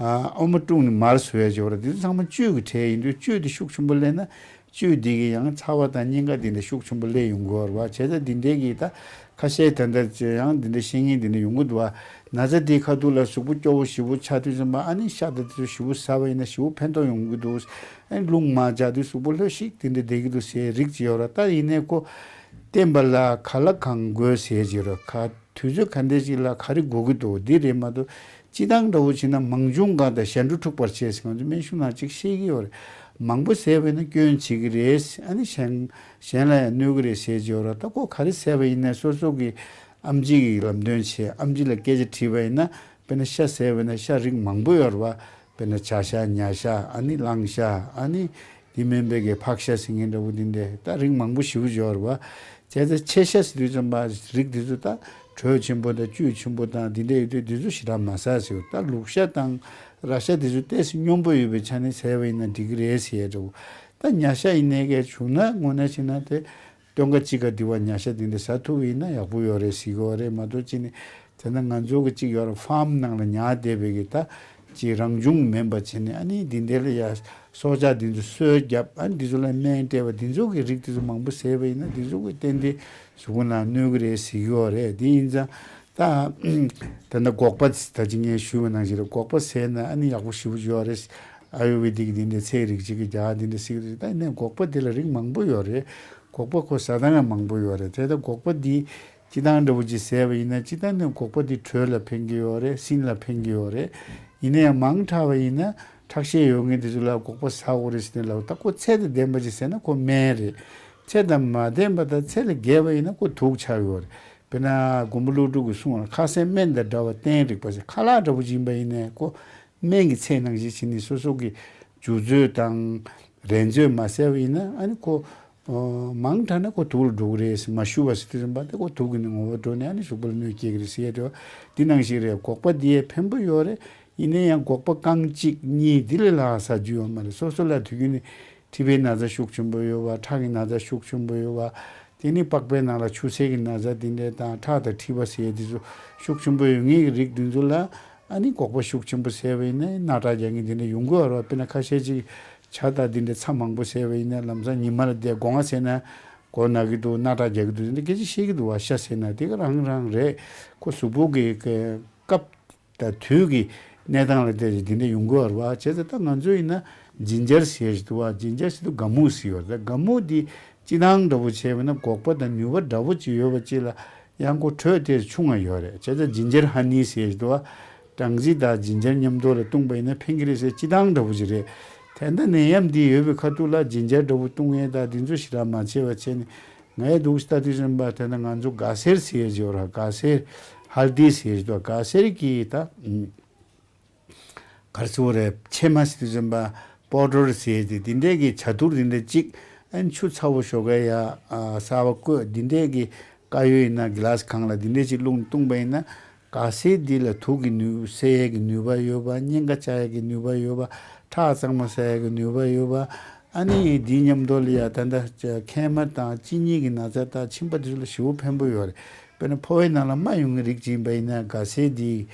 ཨ། འོ་མ་བཀྲུས་ནས་མར་བཟོ་ཡས་སྦྱོར་བ། འདི་ཚོ་ཚང་མ་བཅུད་ཀྱི་གྲས་ཡིན་དུས་བཅུད་འདི་ཤུགས་ཆེན་པོ་སླེབས་ན་བཅུད་འདི་གི་ཡང་ཚ་བ་དང་གཉན་ཁ་འདི་འདྲ་ཤུགས་ཆེན་པོ་སླེབས་ཡོང་གི་ཡོད་རེད་བ། བྱས་ཙང་འདི་འདྲའི་གི་ད་ཁ་ཤས་ད་ལྟ་ཡང་འདི་འདྲ་བཤད་མཁན་འདི་འདྲ་ཡོང་གི་འདུག་བ། ན་ཚ་འདིའི་ཁ་ཐུག་ལ་གཟུགས་པོ་སྐྱོ་བོ་ཞེ་པོ་ཆགས་དུས་ཙམ་པ་ཨ་ནི་ཤ་དང་དེ་ཚོ་ཞེ་པོ་ཟ་བ་ཡིན་ན་ཞེ་པོ་ཕན་ཐོགས་ཡོང་གི་འདུག་ཨ་ནི་རླུང་མར་འཇགས་དུས་གཟུགས་པོ་ལྷོད་ཤིག་དེ་འདྲ་བསྡད་ཀྱི་འདུག་ཟེར་རིགས་ཅིག་ཡོད་རེད། ད་ཡིན་ནའི་ཁོ་བསྟེན་པ་ལ་ག་ལ་གང་དགོས་ཟེར་གྱི་རེད། ག་དུས་ཚོད་ག་འདྲ་ཞིག་ལ་ག་རེ་དགོས་ཀྱི་འདུག་འདི་རེད་མ་གཏོགས་སྤྱིར་བཏང་འདྲ་བོ་བྱས་ན་མང་ཆུང་གང་དང་ཞན་ཁྲོ་འཁྲུགས་པར་བྱེད་ཟེར་ང་ཚོ་སྨན་གཞུང་ནང་ཅིག་བཤད་ཀྱི་ཡོད་རེད། མང་པོ་ཟས་པས་ན་སྐྱོན་བྱེད་ཀྱི་རེད། ཨ་ནི་གཞན་གཞན་ལ་ཡང་གནོད་ཀྱི་རེད་ཟེར་གྱི་ཡོད་རེད། ད་ཁོ་ག་རེ་ཟས་པ་ཡིན་ན་སོ་སོ་གི་ཨེམ་ཆི་གི་ལམ་སྟོན་བྱས། ཨེམ་ཆི་ལ་སྐད་ཆ་དྲིས་པ་ཡིན་ན། དཔེར་ན་ཤ་ཟས་པ་ཡིན་ན་ཤ་རིགས་མང་པོ་ཡོད་རེད་བ། དཔེར་ན་བྱ་ཤ་ཉ་ཤ་ཨ་ནི་གླང་ཤ་ཨ་ནི། དེ་མིན་པའི་གི་ཕག་ཤ་ཟེར་མཁན་འདྲ་བོ་འདི་འདྲ་ད་རིགས་མང་པོ་ཞེ་པོ་ཅིག་ཡོད་རེད་བ། བྱས་ཙང་ཕྱེ་ཤ་ཟེར་དུས་ཙམ་པ་རིགས་འདི་ཚོ་ད་དྲོད་ཆེན་པོ་དང་བཅུད་ཆེན་པོ་དང་འདི་འདྲ་ཡོད་དུས་འདི་ཚོ་ཞེ་དྲག་མ་ཟ་ཟེར། ད་ལུག་ཤ་དང་ར་ཤ་འདི་ཚོ་ཏོག་ཙམ་སྙོམས་པོ་ཡོད་པའི་ཆ་ནས་ཟས་པ་ཡིན་ན་འགྲིག་གི་རེད་ཟེར་ཡས་འདྲ་བོ། ད་ཉ་ཤ་ཡིན་ནའི་གལ་བྱུང་ན་དངོས་གནས་བྱས་ན་དེ་སྟོན་ཁ་གཅིག་ག་འདི་བ་ཉ་ཤ་འདི་འདྲ་ཟ་ཐུབ་པ་ཡིན་ན་ཡག་པོ་ཡོད་རེད་ཟེར་གྱི་ཡོད་རེད་མ་གཏོགས་ཅི་ནས། དེ་ན་ང་ཚོ་གི་གཅིག་ཡོད་རེད། ཕཱམ་ནང་ལ་ཉར་བསྡད་པའི་གི་ད་ཅིག་རང་བྱུང་མིན་པ་བྱས་ནས་ཨ་ནི་འདི་འདྲ་ལ་ཡ་སྲོག་ཆགས་འདི་ཚོ་གསོས་བརྒྱབ། ཨ་ནི་འདི་ཚོ་ལ་སྨན་སྤྲད་པ་འདི་ཚོ་གི་རིགས་འདི་ཚོ་མང་པོ་ཟས་པ་ཡིན་ན་འདི་ཚོ་གི་ཏན་ཏན་གཟུགས་པོ་ནང་གནོད་གི་རེད་ཟེར་གྱི་ཡོད་རེད། དེ་ཡིན་ཙང་ད་ད་ལྟ་སྒོག་པ་ད་ཅི་ངས་ཞུས་པ་ནང་བཞིན་རེད། སྒོག་པ་ཟས་ན་ཨ་ནི་ཡག་པོ་ཞེ་པོ་ཡོད་རེད། ཨ་ཡུར་ཝེ་དིག་འདི་འདྲ་ཚལ་རིགས་གཅིག་གི་རྒྱགས་འདི་འདྲ་ཟེར་གི་རེད། ད་ཡིན་ནའི་སྒོག་པ་འདི་ལ་རིགས་མང་པོ་ཡོད་རེད། སྒོག་པ་ཁོ་ཟ་སྟངས་ཡང་མང་པོ་ཡོད་རེད། དེ་ལྟར་སྒོག་པ་འདི་སྤྱིར་བཏང་འདྲ་བོ་ཅིག་ཟས་པ་ཡིན་ན་སྤྱིར་བཏང་ནས་སྒོག་པ་འདི་དྲོད་ལ་ཕན་གྱི་ཡོད་རེད། སྲིན་ལ་ཕན་གྱི་ཡོད་རེད། ཡིན་ན་ཡང་མང་དྲགས་པ་ཡིན་ན་ཁྲག་ཤེད་ཡོད་མཁན་དེ་ཚོ་ལ་སྒོག་པ་ཟ་དགོས་རེད་ཟེར་ནས་ལབ། ད་ཁོ་ཚད་དང་ལྡན་པ་ཅིག་ཟས་ན་ཁོ་སྨན་རེད། ཚད་དང་མ་ལྡན་པ་དང་ཚད་ལས་བརྒལ་བ་ཡིན་ན་ཁོ་དུག་ཆགས་ཡོད་རེད། དཔེར་ན་མགོན་པོ་ཀླུ་སྒྲུབ་ཀྱིས་གསུངས་པ་ཁ་ཟས་སྨན་དང་འདྲ་བ་གཏན་རིག་པ་ཟེར། ཁ་ལག་འདྲ་བོ་ཅིག་ཡིན་པ་ཡིན་ནའི་ཁོ་སྨན་གྱི་ཚད་ནང་བཞིན་བྱས་ནས་སོ་སོ་གི་རྒྱུ་ཚོད་དང་རན་ཚོད་མ་བསྲེས་པ་ཡིན་ན་ཨ་ནི་ཁོ་ཨོ། མང་དྲགས་ན་ཁོ་དུག་ལ་འགྲོ་གི་རེད་ཟེར། མ་ཞུ་བ་ཟེར་དུས་ཙམ་པ་དེ་ཁོ་དུག་གི་ནི་ངོ་བོ་འགྲོ་ནས་ཨ་ནི་གཟུགས་པོ་ལ་གནོད་སྐྱེལ་གི་རེད་ཟེར་ཡས་འདྲ་བ་འདི་ནང་བཞིན་རེད། སྒོག་པ་འདི་ཡས་ཕན་པོ་ཡོད་རེད། ཡིན་ན་ཡང་སྒོག་པ་རྐང་གཅིག་གཉིས་འདི་ལས་ལྷག་ཟ་རྒྱུ་ཡོད་མ་རེད། སོ་སོ་ལ་དུས་རྒྱུན་ནས་མཁྲིས་པའི་ན་ཚ་ཤུགས་ཆེན་པོ་ཡོད་པ། ཁྲག་གི་ན་ཚ་ཤུགས་ཆེན་པོ་ཡོད་པ། དེ་ནི་པགས་པའི་ནང་ལ་ཆུ་སེར་གྱི་ན་ཚ་འདི་འདྲ་དང་ཁྲག་དང་མཁྲིས་པ་ཟེར་ཡས་འདི་ཚོ་ཤུགས་ཆེན་པོ་ཡོད་མཁན་གྱི་རིགས་འདི་ཚོ་ལ་ཨ་ནི་སྒོག་པ་ཤུགས་ཆེན་པོ་ཟས་པ་ཡིན་ན་སྣ་ཁྲག་རྒྱག་མཁན་འདི་འདྲ་ཡོང་གི་ཡོད་རེད་བ། དཔེར་ན་ཁ་ཤས་ཅིག་ཇ་དང་འདི་འདྲ་ཚྭ་མང་པོ་ཟས་པ་ཡིན་ན་ལམ་སང་ཉི་མ་ལ་བསྡད་སྒོ་ང་ཟས་ན་མགོ་ན་གི་འདུག་སྣ་ཁྲག་རྒྱག་གི་འདུག་འདི་འདྲ་སྐད་ཆ་བཤད་ཀྱི་འདུག་བ། ཤ་ཟས་ན་དེ་ག་རང་རང་རེད། ཁོ་གཟུགས་པོ་གི་སྐབས་དང་དུས་ཀྱི་གནས་སྟངས་ལ་བལྟས་ཏེ་འདི་འདྲ་ཡོང་གི་ཡོད་རེད་བ། བྱས་ཙང་ད་ང་ཚོ་ཡིན་ན་ཇིན་ཇར་ཟེར་ཞིག་འདུག་བ། ཇིན་ཇར་ཟེར་དུས་སྒ་སྨུག་ཟེར་ཡོད་རེད། ད་སྒ་སྨུག་འདི་སྤྱིར་བཏང་འདྲ་བོ་བྱས་པ་ན་སྒོག་པ་དང་ནུས་པ་འདྲ་བོ་ཅིག་ཡོད་པ་ཅིག་ལ་ཡང་ཁོ་དྲོད་དེ་ཆུང་བ་ཡོད་རེད། བྱས་ཙང་ཇིན་ཇར་ཧ་ནི་ཟེར་ཞིག་འདུག་བ། སྦྲང་རྩི་དང་ཇིན་ཇར་མཉམ་དུ་ལ་བཏུང་པ་ཡིན་ན་ཕན་གྱི་རེད་ཟེར། སྤྱིར་བཏང་འདྲ་བོ་ཅིག་རེད། ད་ལྟ་ནད་ཡམས་འདི་ཡོད་པའི་ཁ་ཐུག་ལ་ཇིན་ཇར་འདྲ་བོ་བཏུང་ཡས་དང་འདི་ཚོ་ཞེ་དྲག་མ་བྱས་པ་བྱས་ནས། ངས་འདུག་ལྟ་དུས་ཙམ་པ་དེ་ན་ང་ཚོ་ག་སེར་ཟེར་ཡས་ཡོད་ར། ག་སེར་ཧལ་དི་ཟེར་ཡས་འདུག་ག་སེར་གྱི་ད་གར་སོ་རེ་ཕྱེ་མ་ཟེར་དུས་ཙམ་པ་པོ་ཌར་ཟེར་ཏེ་འདི་འདྲས་ཀྱི་ཇ་ཐུར་འདི་འདྲས་གཅིག་ཨན་ཆུ་ཚ་བོ་ཞོག་ག་ཡ་ཨ་གསར་བ་བསྐོལ་འདི་འདྲས་ཀྱི་དཀར་ཡོལ་ཡིན་ན་གི་ལཱ་སི་གང་ལ་འདི་འདྲས་ཅིག་བླུགས་བཏུངས་པ་ཡིན་ན། ག་སེར་འདི་ལ་དུག་གི་ནུས་སེལ་ཡས་ཀྱི་ནུས་པ་ཡོད་པ། གཉན་ཁ་བཅག་ཡས་ཀྱི་ནུས་པ་ཡོད་པ། ཁྲག་གཙང་མ་བཟོ་ཡས་ཀྱི་ནུས་པ་ཡོད་པ། ཨ་ནི་འདིའི་མཉམ་དུ་ལ་ཡ་ད་ལྟ་མཁལ་མ་དང་གཅིན་སྙི་གི་ན་ཚ་དང་མཆིན་པ་འདི་ཚོ་ལ་ཞེ་པོ་ཕན་པོ་ཡོད་རེད། དཔེར་ན་ཕོ་བའི་ནང་ལ་རྨ་ཡོང་གི་རིགས་ཅིག་ཡིན་པ་ཡིན་ན་ག་སེར་འདི་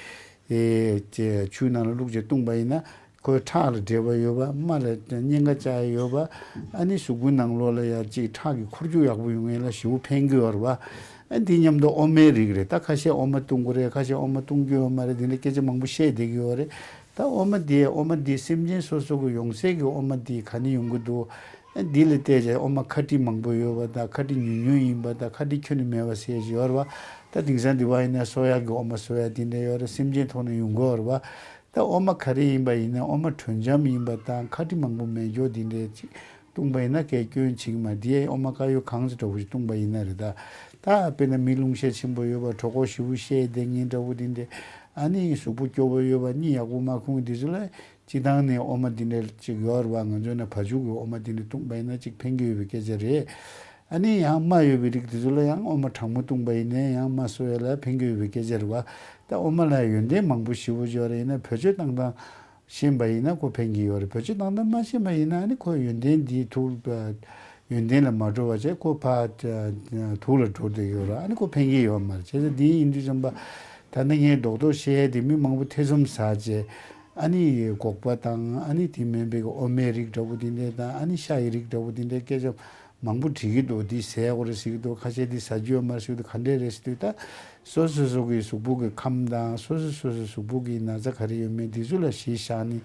ཨེ་ཅེ་ཆུའི་ནང་ལ་བླུགས་བྱས་བཏུངས་པ་ཡིན་ན། ཁོའི་ཁྲག་ལ་འབྲེལ་བ་ཡོད་པ། རྨ་ལ་གཉན་ཁ་བཅག་ཡས་ཡོད་པ། ཨ་ནི་གཟུགས་པོའི་ནང་ལོགས་ལ་ཡ་ཅིག་ཁྲག་གི་འཁོར་རྒྱུག་ཡག་པོ་ཡོང་ཡས་ལ་ཞེ་པོ་ཕན་གྱི་ཡོད་རེད་པ། ཨ་འདི་མཉམ་དུ་ཨོ་མའི་རིགས་རེད། ད་ཁ་ཤས་ཨོ་མ་བཏུང་གི་རེད། ཁ་ཤས་ཨོ་མ་བཏུང་རྒྱུ་ཡོད་མ་རེད། འདི་འདྲ་སྐད་ཆ་མང་པོ་བཤད་བསྡད་ཀྱི་ཡོད་རེད། ད་ཨོ་མ་འདི་ཨོ་མ་འདི་སེམས་ཅན་སོ་སོ་གི་ཡོང་སའི་གི་ཨོ་མ་འདི་ག་ནས་ཡོང་གི་འདུག་ཨ་འདི་ལ་བལྟས་བྱས་ཨོ་མ་ཁ་དཀྲིས་མང་པོ་ཡོད་པ་དང་། ཁ་དཀྲིས་ཉུང་ཉུང་ཡིན་པ་དང་། ཁ་དཀྲིས་ཁྱོན་ནས་མེད་པ་ཟེར་གྱི་ཡོད་རེད་པ། ད་དེང་སང་འདི་བ་ཡིན་ན་སོ་ཡ་གི་ཨོ་མ་སོ་ཡ་འདི་འདྲ་ཡོད་རེད། སེམས་ཅན་ཐོག་ནས་ཡོང་གི་ཡོད་རེད་པ། ད་ཨོ་མ་ག་རེ་ཡིན་པ་ཡིན་ན་ཨོ་མ་དྲོད་འཇམ་ཡིན་པ་དང་། ཁ་དཀྲིས་མང་པོ་མེད་རྒྱུ་འདི་འདྲས་ཅིག་བཏུངས་པ་ཡིན་ན་གལ་སྐྱོན་བྱེད་ཀྱི་མ་རེད། འདི་ཡའི་ཨོ་མ་དཀར་ཡོལ་གང་ཙམ་འདྲ་བོ་ཞིག་བཏུངས་པ་ཡིན་ན་རེད། ད་ད་དཔེར་ན་མི་རླུང་ཤས་ཆེན་པོ་ཡོད་པ། གྲོད་ཁོག་ཞེ་པོ་བཤལ་བསྡད་མཁན་འདྲ་བོ་འདི་འདྲས། ཨ་ནི་གཟུགས་པོ་སྐྱོ་པོ་ཡོད་པ། གཉིད་ཡག་པོ་མ་ཁུག་འདི་ཚོ་ལ་སྤྱིར་བཏང་ནས་ཨོ་མ་འདི་འདྲ་ཅིག་ཡོད་རེད་པ། ང་ཚོ་ན་བ་ཕྱུགས་ཀྱི་ཨོ་མ་འདི་འདྲ་བཏུངས་པ་ཡིན་ན་ཅིག་ཕན་གྱི་ཡོད་པའི་སྐད་ཆ་རེད། ཨ་ནི་ཡང་རྨ་ཡོད་པའི་རིགས་དེ་ཚོ་ལ་ཡང་ཨོ་མ་གྲང་མོ་བཏུངས་པ་ཡིན་ནའི་ཡང་རྨ་གསོ་ཡས་ལ་ཕན་གྱི་ཡོད་པའི་སྐད་ཆ་རེད་པ། ད་ཨོ་མ་ལ་ཡོན་ཏན་མང་པོ་ཞེ་པོ་ཡོད་རེད། ཡིན་ན་བེད་སྤྱོད་བཏང་སྟངས་ཤེས་པ་ཡིན་ན་ཁོ་ཕན་གྱི་ཡོད་རེད། བེད་སྤྱོད་བཏང་སྟངས་མ་ཤེས་པ་ཡིན་ན་ཨ་ནི་ཁོ་ཡོན་ཏན་འདི་ཐུགས་ཡོན་ཏན་ལ་མ་འགྲོ་བ་བྱས་ཁོ་ཕར་དུག་ལ་འགྲོ་བསྡད་ཡོད་རེད། ཨ་ནི་ཁོ་ཕན་གྱི་ཡོད་མ་རེད། བྱས་ཙང་འདི་ཡིན་དུས་ཙམ་པ་ད་ནི་ངས་རྡོག་རྡོག་བཤད་ཡས་དེ་མི་མང་པོ་ཐེ་ཚོམ་ཟ་བྱས། ཨ་ནི་སྒོག་པ་དང་ཨ་ནི་དེ་མིན་པའི་ཨོ་མའི་རིགས་འདྲ་བོ་དེ་འདྲས་དང་། ཨ་ནི་ཤ་ཡི་རིགས་འདྲ་བོ་དེ་འདྲས་སྐད་ཆ་མང་པོ་འདྲི་གི་འདུག་འདི་ཟས་དགོས་རེད་ཟེར་གི་འདུག་ཁ་ཤས་འདི་ཟ་རྒྱུ་ཡོད་མ་རེད་ཟེར་གི་འདུག་ག་འདྲས་རེད་ཟེར་དུས་ད་སོ་སོ་སོ་གི་གཟུགས་པོ་གི་ཁམས་དང་། སོ་སོ་སོ་སོ་གཟུགས་པོ་གི་ན་ཚ་ག་རེ་ཡོད་མེད་འདི་ཚོ་ལ་གཞི་བཞག་ནས།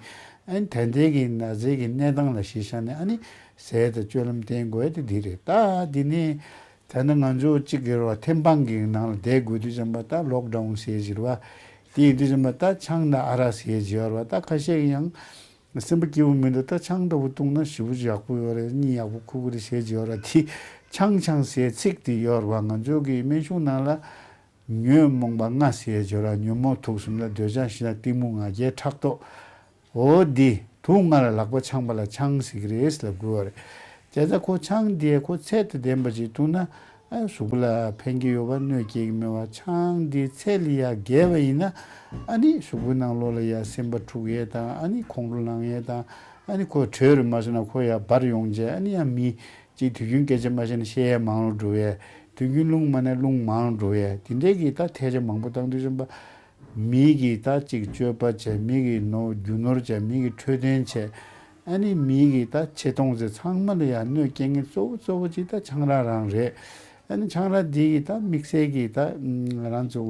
ཨ་ནི་ད་ལྟའི་གི་ན་ཚའི་གི་གནས་སྟངས་ལ་གཞི་བཞག་ནས་ཨ་ནི་ཟས་དང་སྤྱོད་ལམ་བསྟེན་དགོས་ཡས་དེ་འདི་རེད། ད་འདི་ནི་ད་ནི་ང་ཚོ་གཅིག་གི་རེད་པ། ཐེམ་སྤང་གི་ནང་ལ་བསྡད་དགོས་དུས་ཙམ་པ་ད་ལོག་ཌའུན་ཟེར་གྱི་རེད་པ། དེ་ཡིན་དུས་ཙམ་པ་ད་ཆང་དང་ཨ་རག་ཟེར་གྱི་ཡོད་རེད་པ། ད་ཁ་ཤས་ཀྱིས་ཡང་སེམས་པ་སྐྱིད་པོ་མི་འདུག་ད་ཆང་འདྲ་བོ་བཏུང་ན་ཞེ་པོ་ཡག་པོ་ཡོད་རེད། གཉིད་ཡག་པོ་ཁུག་གི་རེད་ཟེར་གྱི་ཡོད་རེད་པ། དེ་ཆང་ཆང་ཟེར་ཚིག་དེ་ཡོད་རེད་པ། ང་ཚོ་གི་སྨན་གཞུང་ནང་ལ་ཉོན་མོངས་པ་ལྔ་ཟེར་གྱི་ཡོད་རེད་པ། ཉོན་མོངས་དུག་གསུམ་ལ། འདོད་ཆགས་ཞེ་སྡང་གཏི་མུག་ང་རྒྱལ་ཕྲག་དོག་འོ་འདི་དུག་ལྔ་ལ་ལག་པ་འཆང་བ་ལ་ཆང་ཟེར་གི་རེད་ལབ་དགོས་པ་རེད། བྱས་ཙང་ཁོ་ཆང་འདི་ཁོ་ཚད་དང་ལྡན་པ་ཅིག་འཐུང་ན་ཨ་གཟུགས་པོ་ལ་ཕན་གྱི་ཡོད་པ། གནོད་སྐྱེལ་གྱི་མེད་པ། ཆང་འདི་ཚད་ལས་ཡར་བརྒལ་བ་ཡིན་ན་ཨ་ནི་གཟུགས་པོའི་ནང་ལོགས་ལ་ཡར་སེམས་པ་འཁྲུག་ཡས་དང་། ཨ་ནི་ཁོང་ཁྲོ་ལངས་ཡས་དང་། ཨ་ནི་ཁོ་གྲོས་རེ་མ་བྱུང་ན་ཁོ་ཡར་འབར་ཡོང་བྱས། ཨ་ནི་ཡང་མི་གཅིག་དུས་རྒྱུན་སྐད་ཆ་མ་བཤད་ན་བཤད་ཡས་མང་རུ་འགྲོ་ཡས། དུས་རྒྱུན་རླུང་མ་ན་རླུང་མང་རུ་འགྲོ་ཡས། དེ་འདྲས་ཀྱི་ད་ཐལ་ཆ་མང་པོ་བཏང་དུས་ཙམ་པ། མི་གི་ད་ཅིག་སྤྱོད་པ་བྱས། མི་གི་ནོར་རྒྱུ་ནོར་བྱས། མི་གི་འཕྲོད་བསྟེན་བྱས། ཨ་ནི་མི་གི་ད་ཆེ་མཐོང་ཟེར་ཚང་མ་ལ་ཡང་གནོད་སྐྱེལ་མཁན་གཙོ་བོ་གཙོ་བོ་ཅིག་ད་ཆང་རག་རང་རེད། ཨ་ནི་ཆང་རག་འདི་གི་ད་དམིགས་བསལ་གྱི་ད་ང་རང་ཚོ་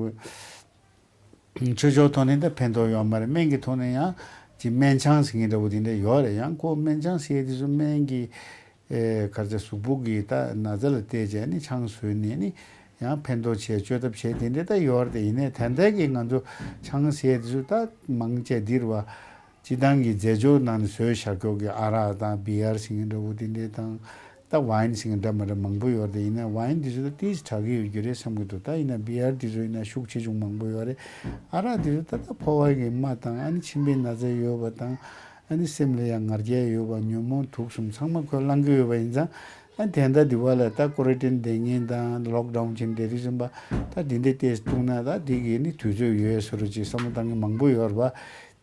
ཆོས་ཕྱོགས་ཐོག་ནས་ད་ཕན་ཐོགས་ཡོད་མ་རེད། སྨན་གྱི་ཐོག་ནས་ཡང་ཅིག་སྨན་ཆང་ཟེར་མཁན་འདྲ་བོ་དེ་འདྲ་ཡོད་རེད། ཡང་ཁོ་སྨན་ཆང་ཟེར་དེ་ཚོ་སྨན་གྱི་ཨེ་གར་ཆ་གཟུགས་པོ་གི་ད་ན་ཚ་ལ་བལྟས་བྱས་ནི་ཆང་བཟོས་ནས་ནི་ཡང་ཕན་ཐོགས་བྱས་བཅོས་ཐབས་བྱས་དེ་འདྲ་ད་ཡོད་རེད། ཡིན་ནའི་ད་ལྟ་གི་ང་ཚོ་ཆང་ཟེར་དེ་ཚོ་ད་མང་ཆེ་འདི་རེད་པ། སྤྱིར་བཏང་གི་རྫས་སྦྱོར་ནང་ནས་བཟོས་བཞག་ཀྱོག་གི་ཨ་རག་དང་བི་ཡར་ཟེར་མཁན་འདྲ་བོ་དེ་འདྲས་དང་། ད་ཝའིན་ཟེར་མཁན་འདྲ་མི་འདྲ་མང་པོ་ཡོད་རེད། ཡིན་ནའི་ཝའིན་དེ་ཚོ་ད་ཏིས་དྲག་གི་ཡོད་རྒྱུ་རེད་བསམ་གྱི་འདུག་ད་ཡིན་ན་བི་ཡར་དེ་ཚོ་ཡིན་ན་ཤུགས་ཆེ་ཆུང་མང་པོ་ཡོད་རེད། ཨ་རག་དེ་ཚོ་ད་ད་ཕོ་བ་གི་རྨ་དང་། ཨ་ནི་མཆིན་པའི་ན་ཚ་ཡོད་པ་དང་། ཨ་ནི་སེམས་ལ་ཡང་ང་རྒྱལ་ཡོད་པ། ཉོན་མོངས་དུག་གསུམ་ཚང་མ་ཁོས་བླང་གི་ཡོད་པ་ཡིན་ཙང་། ཨ་ནི་དེ་འདྲ་དེ་བ་ལ་ད་ཀོ་རེ་ཊིན་བསྡད་མཁན་དང་ལོག་ཌའུན་བྱས་བསྡད་དུས་ཙམ་པ་ད་དེ་འདྲས་ཏིས་བཏུང་ན་ད་དེ་གི་ནི་དུས་ཚོད་ཡོད་བཟོ་འདྲ་ཅིག་བསམ་བློ་བཏང་མཁན་མང་པོ་ཡོད་རེད་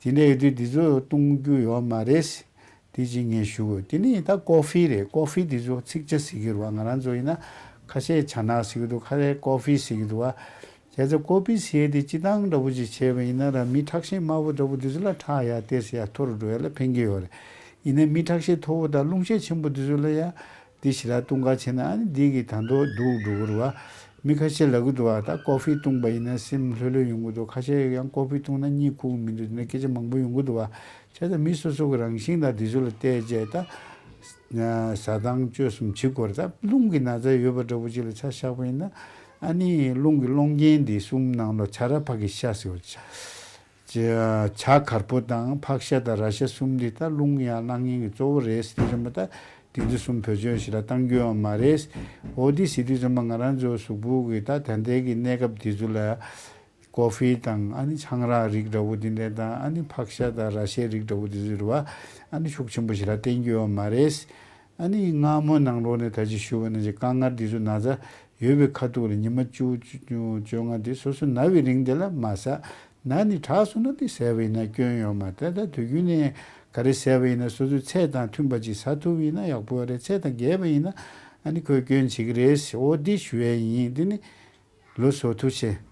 པ། དེ་འདྲ་ཡོད་དུས་དེ་ཚོ་བཏུང་རྒྱུ་ཡོད་མ་རེད། དེ་ཅིག་ངས་ཞུ་དགོས། དེ་ནས་ད་ཀོ་ཧྥི་རེད། ཀོ་ཧྥི་དེ་ཚོ་ཚིག་ཇ་ཟེར་གྱི་རེད་པ། ང་རང་ཚོ་ཡིན་ན་ཁ་ཤས་ཇ་ནག་ཟེར་གྱི་འདུག་ཁ་ཤས་ཀོ་ཧྥི་ཟེར་གྱི་འདུག་པ། བྱས་ཙང་ཀོ་ཧྥི་ཟེར་དེ་སྤྱིར་བཏང་འདྲ་པོ་ཅིག་བྱས་པ་ཡིན་ན་ར་མི་ཁྲག་ཤེད་དམའ་པོ་འདྲ་པོ་དེ་ཚོ་ལ་ཁྲག་ཡར་ཏོག་ཙམ་ཡར་མཐོ་རུ་འགྲོ་ཡ་ལ་ཕན་གྱི་ཡོད་རེད། ཡིན་ན་མི་ཁྲག་ཤེད་མཐོ་པོ་དང་རླུང་ཤེད་ཆེན་པོ་དེ་ཚོ་ལ་ཡ་འདི་ཞེ་དྲག་བཏུང་ག་བྱས་ན་ཨ་ནི་འདི་གི་ད་མདོ་སྡུག་འགྲོ་གི་རེད་པ། མི་ཁ་ཤས་ལབ་གི་འདུག་པ། ད་ཀོ་ཧྥི་བཏུང་པ་ཡིན་ན་སེམས་ལྷོད་ལྷོད་ཡོང་གི་འདུག་ཁ་ཤས་ཡང་ཀོ་ཧྥི་བཏུང་ན་གཉིད་ཁུག་མི་འདུག་དེ་འདྲ་སྐད་ཆ་མང་པོ་ཡོང་གི་འདུག་པ། བྱས་ཙང་མི་སོ་སོ་གི་རང་བཞིན་དང་དེ་ཚོ་ལ་བལྟས་བྱས་ད་ཟ་སྟངས་སྤྱོད་གསུམ་བྱེད་དགོས་རེད། ད་རླུང་གི་ན་ཚ་ཡོད་པ་འདྲ་པོ་ཅིག་ལ་ཆ་བཞག་པ་ཡིན་ན་ཨ་ནི་རླུང་གི་སློང་རྐྱེན་འདི་གསུམ་ནང་ལོགས་ཇ་ར་ཕག་གི་ཤ་ཟེར་བ། ཇ་ཇ་གར་པོ་དང་ཕག་ཤ་དང་ར་ཤ་གསུམ་འདི་ད་རླུང་ཡང་ལངས་མཁན་གྱི་གཙོ་བོ་རེད་ཟེར་དུས་ཙམ་པ། ད་དེ་ཚོ་གསུམ་བེད་སྤྱོད་ཞིག་ལ་བཏང་རྒྱུ་ཡོད་མ་རེད། འོ་འདི་ཟེར་དུས་ཙམ་པ་ང་རང་ཚོ་གཟུགས་པོ་གི་ད་ད་ལྟའི་གི་གནས་སྐབས་དེ་ཚོ་ལ་ཀོ་ཧྥི་དང་ཨ་ནི་ཆང་རག་རིགས་འདྲ་བོ་དེ་འདྲ་དང་ཨ་ནི་ཕག་ཤ་དང་ར་ཤའི་རིགས་འདྲ་བོ་དེ་ཚོ་རེད་བ། ཨ་ནི་ཤུགས་ཆེན་པོ་ཞིག་ལ་བསྟེན་རྒྱུ་ཡོད་མ་རེད། ཨ་ནི་སྔ་མོ་ནང་ལོགས་ནས་ད་ཅི་ཞུ་བ་ནང་བཞིན་དཀར་མངར་འདི་ཚོ་ན་ཚ་ཡོད་པའི་ཁ་ཐུག་ལ་ཉི་མ་བཅུ་བཅོ་ལྔ་དེ་སོ་སོ་ན་བའི་རིང་དེ་ལ་མ་ཟ། ན་ནས་དྲག་སོང་ན་དེ་ཟས་པ་ཡིན་ན་སྐྱོན་ཡོད་མ་རེད། ད་དུས་རྒྱུན་ནས་ག་རེ་ཟས་པ་ཡིན་ན་སོ་སོའི་ཚད་དང་མཐུན་པ་ཅིག་ཟ་ཐུབ་པ་ཡིན་ན་ཡག་པོ་རེད། ཚད་དང་བརྒལ་བ་ཡིན་ན་ཨ་ནི་ཁོས་སྐྱོན་བྱེད་ཀྱི་རེད། འོ་འདི་ཞུ་ཡས་ཡིན། འདི་ནི་ལོ་སོ་ཐུ་ཆེ་